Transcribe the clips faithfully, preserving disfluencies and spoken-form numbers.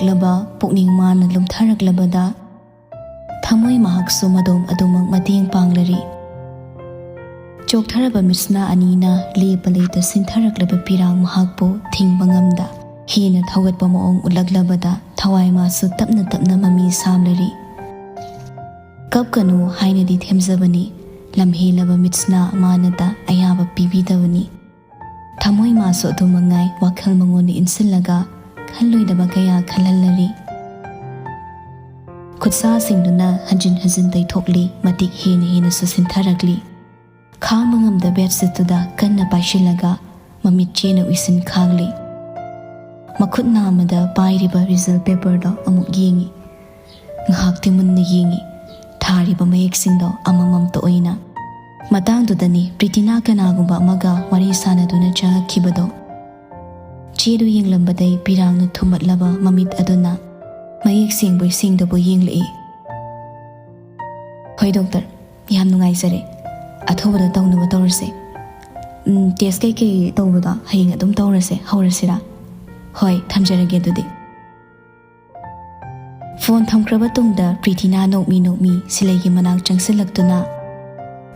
Love ꯄꯨꯛꯅꯤꯡ ꯃꯥꯅ ꯂꯨꯝꯊꯔꯛꯂꯕꯗ ꯊꯃꯣꯏ ꯃꯍꯥꯛꯁꯨ ꯃꯗꯣꯝ ꯑꯗꯨꯃꯛ ꯃꯇꯦꯡ ꯄꯥꯡꯂꯔꯤ꯫ ꯆꯣꯛꯊꯔꯕ ꯃꯤꯠꯁꯅꯥ ꯑꯅꯤꯅ ꯂꯦꯞꯄ ꯂꯩꯇ ꯁꯤꯟꯊꯔꯛꯂꯕ ꯄꯤꯔꯥꯡ ꯃꯍꯥꯛꯄꯨ ꯊꯤꯡꯕ ꯉꯝꯗ ꯍꯦꯟꯅ ꯊꯧꯒꯠꯄ ꯃꯑꯣꯡ ꯎꯠꯂꯛꯂꯕꯗ ꯊꯋꯥꯏ ꯃꯥꯁꯨ ꯇꯞꯅ ꯇꯞꯅ ꯃꯃꯤ ꯁꯥꯝꯂꯔꯤ꯫ "ꯀꯞꯀꯅꯨ ꯍꯥꯏꯅꯗꯤ ꯊꯦꯝꯖꯕꯅꯤ, ꯂꯝꯍꯦꯜꯂꯕ ꯃꯤꯠꯁꯅꯥ ꯃꯥꯅꯗ ꯑꯌꯥꯕ ꯄꯤꯕꯤꯗꯕꯅꯤ"꯫ ꯊꯃꯣꯏ ꯃꯥꯁꯨ ꯑꯗꯨ ꯃꯉꯥꯏ ꯋꯥꯈꯜ ꯃꯉꯣꯟꯗ ꯏꯟꯁꯤꯜꯂꯒ ꯈꯜꯂꯣꯏꯗꯕ ꯀꯌꯥ ꯈꯜꯍꯜꯂꯔꯤ꯫ ꯈꯨꯠꯁꯥꯁꯤꯡꯗꯨꯅ ꯍꯟꯖꯤꯟ ꯍꯟꯖꯤꯟ ꯇꯩꯊꯣꯛꯂꯤ, ꯃꯇꯤꯛ ꯍꯦꯟꯅ ꯍꯦꯟꯅꯁꯨ ꯁꯤꯟꯊꯔꯛꯂꯤ꯫ ꯈꯥꯡꯕ ꯉꯝꯗ ꯕꯦꯗꯁꯤꯠꯇꯨꯗ ꯀꯟꯅ ꯄꯥꯏꯁꯤꯜꯂꯒ ꯃꯃꯤꯠ ꯆꯦꯅ ꯎꯏꯁꯤꯟ ꯈꯥꯡꯂꯤ꯫ ꯃꯈꯨꯠ ꯅꯥꯝꯃꯗ ꯄꯥꯏꯔꯤꯕ ꯔꯤꯖꯜ ꯄꯦꯄꯔꯗꯣ ꯑꯃꯨꯛ ꯌꯦꯡꯉꯤ꯫ ꯉꯥꯏꯍꯥꯛꯇꯤ ꯃꯨꯟꯅ ꯌꯦꯡꯉꯤ꯫ ꯊꯥꯔꯤꯕ ꯃꯌꯦꯛꯁꯤꯡꯗꯣ ꯑꯃꯃꯝꯇ ꯑꯣꯏꯅ꯫ ꯃꯇꯥꯡꯗꯨꯗꯅꯤ ꯄ꯭ꯔꯤꯇꯤꯅꯥ ꯀꯅꯥꯒꯨꯝꯕ ꯑꯃꯒ ꯋꯥꯔꯤ ꯁꯥꯟꯅꯗꯨꯅ ꯆꯪꯉꯛꯈꯤꯕꯗꯣ꯫ ꯆꯦꯗꯨ ꯌꯦꯡꯂꯝꯕꯗꯩ ꯄꯤꯔꯥꯡꯅ ꯊꯨꯝꯃꯠꯂꯕ ꯃꯃꯤꯠ ꯑꯗꯨꯅ ꯃꯌꯦꯛ ꯁꯦꯡꯕꯣꯏ ꯁꯦꯡꯗꯕꯣꯏ ꯌꯦꯡꯂꯛꯏ꯫ "ꯍꯣꯏ ꯗꯣꯛꯇꯔ, ꯌꯥꯝ ꯅꯨꯡꯉꯥꯏꯖꯔꯦ꯫ ꯑꯊꯨꯕꯗ ꯇꯧꯅꯕ ꯇꯧꯔꯁꯦ꯫ ꯎꯝ, ꯇꯦꯁ ꯀꯩꯀꯩ ꯇꯧꯕꯗꯣ ꯍꯌꯦꯡ ꯑꯗꯨꯝ ꯇꯧꯔꯁꯦ, ꯍꯧꯔꯁꯤꯔꯥ? ꯍꯣꯏ, ꯊꯝꯖꯔꯒꯦ ꯑꯗꯨꯗꯤ"꯫ ꯐꯣꯟ ꯊꯝꯈ꯭ꯔꯕ ꯇꯨꯡꯗ ꯄ꯭ꯔꯤꯇꯤꯅꯥ ꯅꯣꯛꯃꯤ ꯅꯣꯛꯃꯤ ꯁꯤꯂꯩꯒꯤ ꯃꯅꯥꯛ ꯆꯪꯁꯤꯜꯂꯛꯇꯨꯅ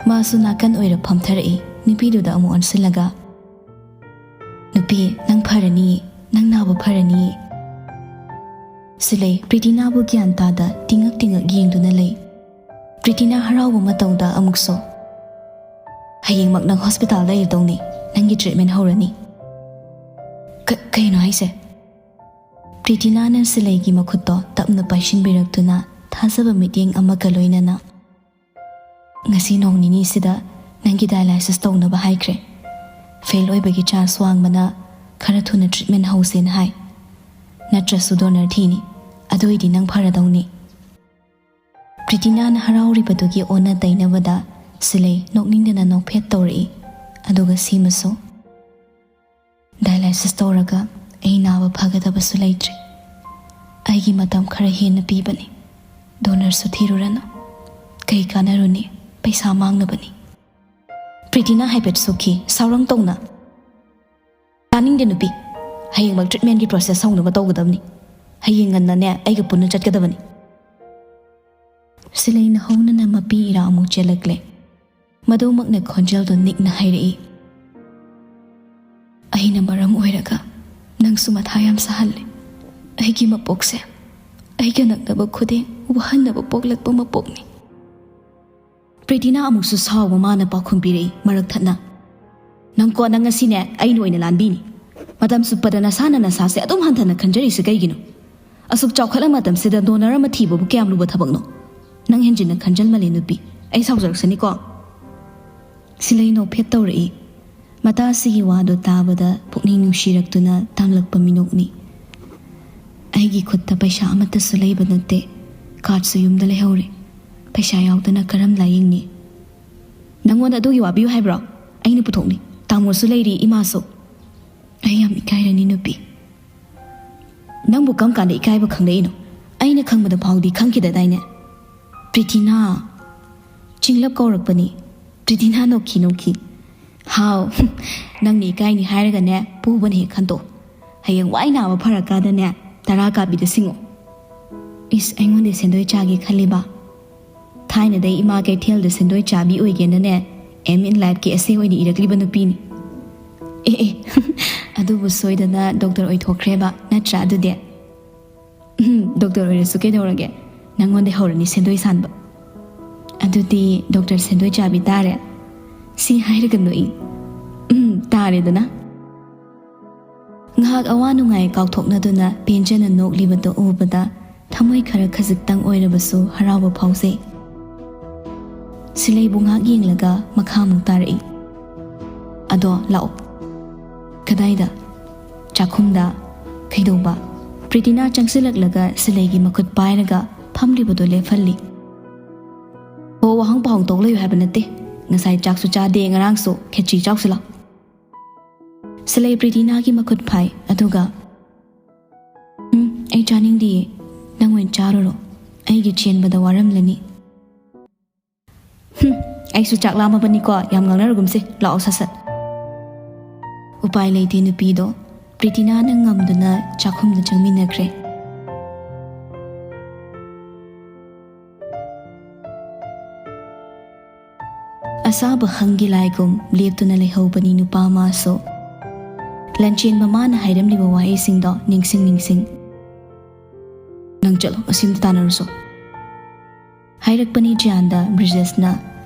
ꯃꯥꯁꯨ ꯅꯥꯀꯟ ꯑꯣꯏꯔ ꯐꯝꯊꯔꯛꯏ꯫ ꯅꯨꯄꯤꯗꯨꯗ ꯑꯃꯨꯛ ꯑꯣꯟꯁꯤꯜꯂꯒ, "ꯅꯨꯄꯤ, ꯅꯪ ꯐꯔꯅꯤ, ꯅꯪ ꯅꯥꯕ ꯐꯔꯅꯤ"꯫ ꯁꯤꯂꯩ ꯄ꯭ꯔꯤꯇꯤꯅꯥꯕꯨ ꯒ꯭ꯌꯥꯟ ꯇꯥꯗ ꯇꯤꯡꯉꯛ ꯇꯤꯡꯉꯛ ꯌꯦꯡꯗꯨꯅ ꯂꯩ꯫ ꯄ꯭ꯔꯤꯇꯤꯅꯥ ꯍꯔꯥꯎꯕ ꯃꯇꯧꯗ ꯑꯃꯨꯛꯁꯨ, "ꯍꯌꯦꯡꯃꯛ ꯅꯪ ꯍꯣꯁꯄꯤꯇꯥꯜꯗ ꯂꯩꯔꯗꯧꯅꯤ, ꯅꯪꯒꯤ ꯇ꯭ꯔꯤꯠꯃꯦꯟ ꯍꯧꯔꯅꯤ"꯫ "ꯀ-, ꯀꯩꯅꯣ ꯍꯥꯏꯁꯦ?" ꯄ꯭ꯔꯤꯇꯤꯅꯥꯅ ꯁꯤꯂꯩꯒꯤ ꯃꯈꯨꯠꯇꯣ ꯇꯞꯅ ꯄꯥꯏꯁꯤꯟꯕꯤꯔꯛꯇꯨꯅ ꯊꯥꯖꯕ ꯃꯤꯠꯌꯦꯡ ꯑꯃꯒ ꯂꯣꯏꯅꯅ, "ꯉꯁꯤ ꯅꯣꯡ ꯅꯤꯅꯤꯁꯤꯗ ꯅꯪꯒꯤ ꯗꯥꯏꯂꯥꯏꯁꯤꯁ ꯇꯧꯅꯕ ꯍꯥꯏꯈ꯭ꯔꯦ꯫ ꯐꯦꯜ ꯑꯣꯏꯕꯒꯤ ꯆꯥꯟꯁ ꯋꯥꯡꯕꯅ ꯈꯔ ꯊꯨꯅ ꯇ꯭ꯔꯤꯠꯃꯦꯟ ꯍꯧꯁꯦꯅ ꯍꯥꯏ꯫ ꯅꯠꯇ꯭ꯔꯁꯨ ꯗꯣꯅꯔ ꯊꯤꯅꯤ꯫ ꯑꯗꯨ ꯑꯣꯏꯗꯤ ꯅꯪ ꯐꯔꯗꯧꯅꯤ"꯫ ꯄ꯭ꯔꯤꯇꯤꯅꯥꯅ ꯍꯔꯥꯎꯔꯤꯕꯗꯨꯒꯤ ꯑꯣꯟꯅ ꯇꯩꯅꯕꯗ ꯁꯤꯂꯩ ꯅꯣꯛꯅꯤꯡꯗꯅ ꯅꯣꯛꯐꯦꯠ ꯇꯧꯔꯛꯏ꯫ ꯑꯗꯨꯒ ꯁꯤꯃꯁꯨ, "ꯗꯥꯏꯂꯥꯏꯁꯤꯁ ꯇꯧꯔꯒ ꯑꯩ ꯅꯥꯕ ꯐꯒꯗꯕꯁꯨ ꯂꯩꯇ꯭ꯔꯦ꯫ ꯑꯩꯒꯤ ꯃꯇꯝ ꯈꯔ ꯍꯦꯟꯅ ꯄꯤꯕꯅꯤ꯫ ꯗꯣꯅꯔꯁꯨ ꯊꯤꯔꯨꯔꯅꯨ꯫ ꯀꯩ ꯀꯥꯟꯅꯔꯨꯅꯤ? ꯄꯩꯁꯥ ꯃꯥꯡꯅꯕꯅꯤ"꯫ ꯄ꯭ꯔꯤꯇꯤꯅꯥ ꯍꯥꯏꯐꯦꯠ ꯁꯨꯛꯈꯤ, ꯁꯥꯎꯔꯪ ꯇꯧꯅ, "ꯇꯥꯅꯤꯡꯗꯦ ꯅꯨꯄꯤ꯫ ꯍꯌꯦꯡꯃꯛ ꯇ꯭ꯔꯤꯠꯃꯦꯟꯒꯤ ꯄ꯭ꯔꯣꯁꯦꯁ ꯍꯧꯅꯕ ꯇꯧꯒꯗꯕꯅꯤ꯫ ꯍꯌꯦꯡ ꯉꯟꯅꯅꯦ ꯑꯩꯒ ꯄꯨꯟꯅ ꯆꯠꯀꯗꯕꯅꯤ꯫ ꯁꯤꯂꯩꯅ ꯍꯧꯅꯅ ꯃꯄꯤ ꯏꯔꯥ ꯑꯃꯨꯛ ꯆꯦꯜꯂꯛꯂꯦ꯫ ꯃꯗꯨꯃꯛꯅ ꯈꯣꯟꯖꯦꯜꯗꯣ ꯅꯤꯛꯅ ꯍꯥꯏꯔꯛꯏ꯫ ꯑꯩꯅ ꯃꯔꯝ ꯑꯣꯏꯔꯒ ꯅꯪꯁꯨ ꯃꯊꯥ ꯌꯥꯝ ꯁꯥꯍꯜꯂꯦ꯫ ꯑꯩꯒꯤ ꯃꯄꯣꯛꯁꯦ ꯑꯩꯒ ꯅꯛꯅꯕ ꯈꯨꯗꯤꯡ ꯋꯥꯍꯟꯅꯕ ꯄꯣꯛꯂꯛꯄ ꯃꯄꯣꯛꯅꯤ꯫ ꯄ꯭ꯔꯤꯇꯤꯅꯥ ꯑꯃꯨꯛꯁꯨ ꯁꯥꯎꯕ ꯃꯥꯅ ꯄꯥꯎꯈꯨꯝ ꯄꯤꯔꯛꯏ ꯃꯔꯛ ꯊꯠꯅ꯫ "ꯅꯪꯀꯣ, ꯅꯪ ꯉꯁꯤꯅꯦ ꯑꯩꯅ ꯑꯣꯏꯅ ꯂꯥꯟꯕꯤꯅꯤ꯫ ꯃꯇꯝ ꯆꯨꯞꯄꯗ ꯅꯁꯥꯅ ꯅꯁꯥꯁꯦ ꯑꯗꯨꯝ ꯍꯟꯊꯅ ꯈꯟꯖꯔꯤꯁꯦ ꯀꯩꯒꯤꯅꯣ? ꯑꯁꯨꯛ ꯆꯥꯎꯈꯠꯂ ꯃꯇꯝꯁꯤꯗ ꯗꯣꯅꯔ ꯑꯃ ꯊꯤꯕꯕꯨ ꯀꯌꯥꯝ ꯂꯨꯕ ꯊꯕꯛꯅꯣ? ꯅꯪ ꯍꯦꯟꯖꯤꯟꯅ ꯈꯟꯖꯜꯃꯜꯂꯦ ꯅꯨꯄꯤ꯫ ꯑꯩ ꯁꯥꯎꯖꯔꯛꯁꯅꯤꯀꯣ꯫" ꯁꯤꯂꯩ ꯅꯣꯛꯐꯦꯠ ꯇꯧꯔꯛꯏ꯫ ꯃꯇꯥꯁꯤꯒꯤ ꯋꯥꯗꯨ ꯇꯥꯕꯗ ꯄꯨꯛꯅꯤꯡ ꯅꯨꯡꯁꯤꯔꯛꯇꯨꯅ ꯇꯝꯂꯛꯄ ꯃꯤꯅꯣꯛꯅꯤ꯫ "ꯑꯩꯒꯤ ꯈꯨꯠꯇ ꯄꯩꯁꯥ ꯑꯃꯠꯇꯁꯨ ꯂꯩꯕ ꯅꯠꯇꯦ꯫ ꯀꯥꯔꯗꯁꯨ ꯌꯨꯝꯗ ꯂꯩꯍꯧꯔꯦ꯫ ꯄꯩꯁꯥ ꯌꯥꯎꯗꯅ ꯀꯔꯝ ꯂꯥꯌꯦꯡꯅꯤ?" "ꯅꯪꯉꯣꯟꯗ ꯑꯗꯨꯒꯤ ꯋꯥꯕꯤꯌꯨ ꯍꯥꯏꯕ꯭ꯔꯣ? ꯑꯩꯅ ꯄꯨꯊꯣꯛꯅꯤ꯫ ꯇꯥꯃꯣꯁꯨ ꯂꯩꯔꯤ, ꯏꯃꯥꯁꯨ꯫" "ꯑꯩ ꯌꯥꯝ ꯏꯀꯥꯏꯔꯅꯤ ꯅꯨꯄꯤ꯫" "ꯅꯪꯕꯨ ꯀꯔꯝ ꯀꯥꯟꯗ ꯏꯀꯥꯏꯕ ꯈꯪꯂꯛꯏꯅꯣ? ꯑꯩꯅ ꯈꯪꯕꯗ ꯐꯥꯎꯗꯤ ꯈꯪꯈꯤꯗꯗꯥꯏꯅꯦ?" "ꯄ꯭ꯔꯤꯇꯤꯅꯥ!" ꯆꯤꯡꯂꯞ ꯀꯧꯔꯛꯄꯅꯤ꯫ ꯄ꯭ꯔꯤꯇꯤꯅꯥ ꯅꯣꯛꯈꯤ ꯅꯣꯛꯈꯤ꯫ "ꯍꯥꯎ, ꯅꯪꯅ ꯏꯀꯥꯏꯅꯤ ꯍꯥꯏꯔꯒꯅꯦ ꯄꯨꯕꯅ ꯍꯦꯛ ꯈꯟꯇꯣꯛ꯫ ꯍꯌꯦꯡ ꯋꯥꯏ ꯅꯥꯕ ꯐꯔꯀꯥꯟꯗꯅꯦ ꯇꯔꯥ ꯀꯥꯕꯤꯗ ꯁꯤꯡꯉꯣ꯫" "ꯏꯁ, ꯑꯩꯉꯣꯟꯗ ꯁꯦꯟꯗꯣꯏ ꯆꯥꯒꯦ ꯈꯜꯂꯤꯕ? ꯊꯥꯏꯅꯗꯩ ꯏꯃꯥ ꯀꯩꯊꯦꯜꯗ ꯁꯦꯟꯗꯣꯏ ꯆꯥꯕꯤ ꯑꯣꯏꯒꯦꯅꯅꯦ aim in lifeꯀꯤ essay ꯑꯣꯏꯅ ꯏꯔꯛꯂꯤꯕ ꯅꯨꯄꯤꯅꯤ꯫" "ꯑꯦ ꯑꯦ, ꯑꯗꯨꯕꯨ ꯁꯣꯏꯗꯅ ꯗꯣꯛꯇꯔ ꯑꯣꯏꯊꯣꯛꯈ꯭ꯔꯦꯕ, ꯅꯠꯇ꯭ꯔꯥ ꯑꯗꯨꯗꯤ?" "ꯎꯝ, ꯗꯣꯛꯇꯔ ꯑꯣꯏꯔꯁꯨ ꯀꯩꯗꯧꯔꯒꯦ? ꯅꯪꯉꯣꯟꯗ ꯍꯧꯔꯅꯤ ꯁꯦꯟꯗꯣꯏ ꯁꯥꯟꯕ꯫" "ꯑꯗꯨꯗꯤ ꯗꯣꯛꯇꯔ ꯁꯦꯟꯗꯣꯏ ꯆꯥꯕꯤ ꯇꯥꯔꯦ꯫" ꯁꯤ ꯍꯥꯏꯔꯒ ꯅꯣꯛꯏ꯫ "ꯎꯝ, ꯇꯥꯔꯦꯗꯅ꯫" ꯉꯥꯏꯍꯥꯛ ꯑꯋꯥ ꯅꯨꯡꯉꯥꯏ ꯀꯥꯎꯊꯣꯛꯅꯗꯨꯅ ꯄꯦꯟꯖꯅ ꯅꯣꯛꯂꯤꯕꯗꯨ ꯎꯕꯗ ꯊꯃꯣꯏ ꯈꯔ ꯈꯖꯤꯛꯇꯪ ꯑꯣꯏꯔꯕꯁꯨ ꯍꯔꯥꯎꯕ ꯐꯥꯎꯖꯩ꯫ ꯁꯤꯂꯩꯕꯨ ꯉꯥꯏꯍꯥꯛ ꯌꯦꯡꯂꯒ ꯃꯈꯥ ꯑꯃꯨꯛ ꯇꯥꯔꯛꯏ꯫ "ꯑꯗꯣ ꯂꯥꯛꯑꯣ꯫" "ꯀꯗꯥꯏꯗ?" "ꯆꯥꯛꯈꯨꯝꯗ꯫" "ꯀꯩꯗꯧꯕ?" ꯄ꯭ꯔꯤꯇꯤꯅꯥ ꯆꯪꯁꯤꯜꯂꯛꯂꯒ ꯁꯤꯂꯩꯒꯤ ꯃꯈꯨꯠ ꯄꯥꯏꯔꯒ ꯐꯝꯂꯤꯕꯗꯨ ꯂꯦꯞꯍꯜꯂꯤ꯫ "ꯍꯣ, ꯋꯥꯍꯪ ꯄꯥꯎꯍꯪ ꯇꯧ ꯂꯩꯌꯨ ꯍꯥꯏꯕ ꯅꯠꯇꯦ꯫ ꯉꯁꯥꯏ ꯆꯥꯛꯁꯨ ꯆꯥꯗꯦ, ꯉꯔꯥꯡꯁꯨ꯫ ꯈꯦꯆ꯭ꯔꯤ ꯆꯥꯎꯁꯤ ꯂꯥꯎ꯫" ꯁꯤꯂꯩ ꯄ꯭ꯔꯤꯇꯤꯅꯥꯒꯤ ꯃꯈꯨꯠ ꯐꯥꯏ, ꯑꯗꯨꯒ, "ꯎꯝ, ꯑꯩ ꯆꯥꯅꯤꯡꯗꯤꯌꯦ꯫ ꯅꯪ ꯑꯣꯏꯅ ꯆꯥꯔꯨꯔꯣ꯫ ꯑꯩꯒꯤ ꯆꯦꯟꯕꯗ ꯋꯥꯔꯝꯂꯅꯤ꯫" "ꯍꯨꯝ, ꯑꯩꯁꯨ ꯆꯥꯛ ꯂꯥꯝꯃꯕꯅꯤꯀꯣ, ꯌꯥꯝ ꯉꯥꯡꯅꯔꯒꯨꯝꯁꯦ, ꯂꯥꯛꯑꯣ ꯁꯠ ꯁꯠ꯫" ꯎꯄꯥꯏ ꯂꯩꯇꯦ ꯅꯨꯄꯤꯗꯣ꯫ ꯄ꯭ꯔꯤꯇꯤꯅꯥꯅ ꯉꯝꯗꯨꯅ ꯆꯥꯛꯈꯨꯝꯗ ꯆꯪꯃꯤꯟꯅꯈ꯭ꯔꯦ꯫ ꯁꯥꯕ ꯍꯪꯒꯤ ꯂꯥꯏꯒꯨꯝ ꯂꯦꯞꯇꯨꯅ ꯂꯩꯍꯧꯕꯅꯤ ꯅꯨꯄꯥ ꯑꯃꯁꯨ꯫ ꯂꯟꯆꯦꯟꯕ ꯃꯥꯅ ꯍꯥꯏꯔꯝꯂꯤꯕ ꯋꯥꯍꯩꯁꯤꯡꯗꯣ ꯅꯤꯡꯁꯤꯡ ꯅꯤꯡꯁꯤꯡ꯫ "ꯅꯪ ꯆꯠꯂꯣ, ꯑꯁꯤꯝꯇ ꯇꯥꯟꯅꯔꯨꯁꯣ," ꯍꯥꯏꯔꯛꯄꯅꯤ ꯖꯤꯌꯥꯟꯗ ꯕ꯭ꯔꯤꯖꯦꯁꯅ꯫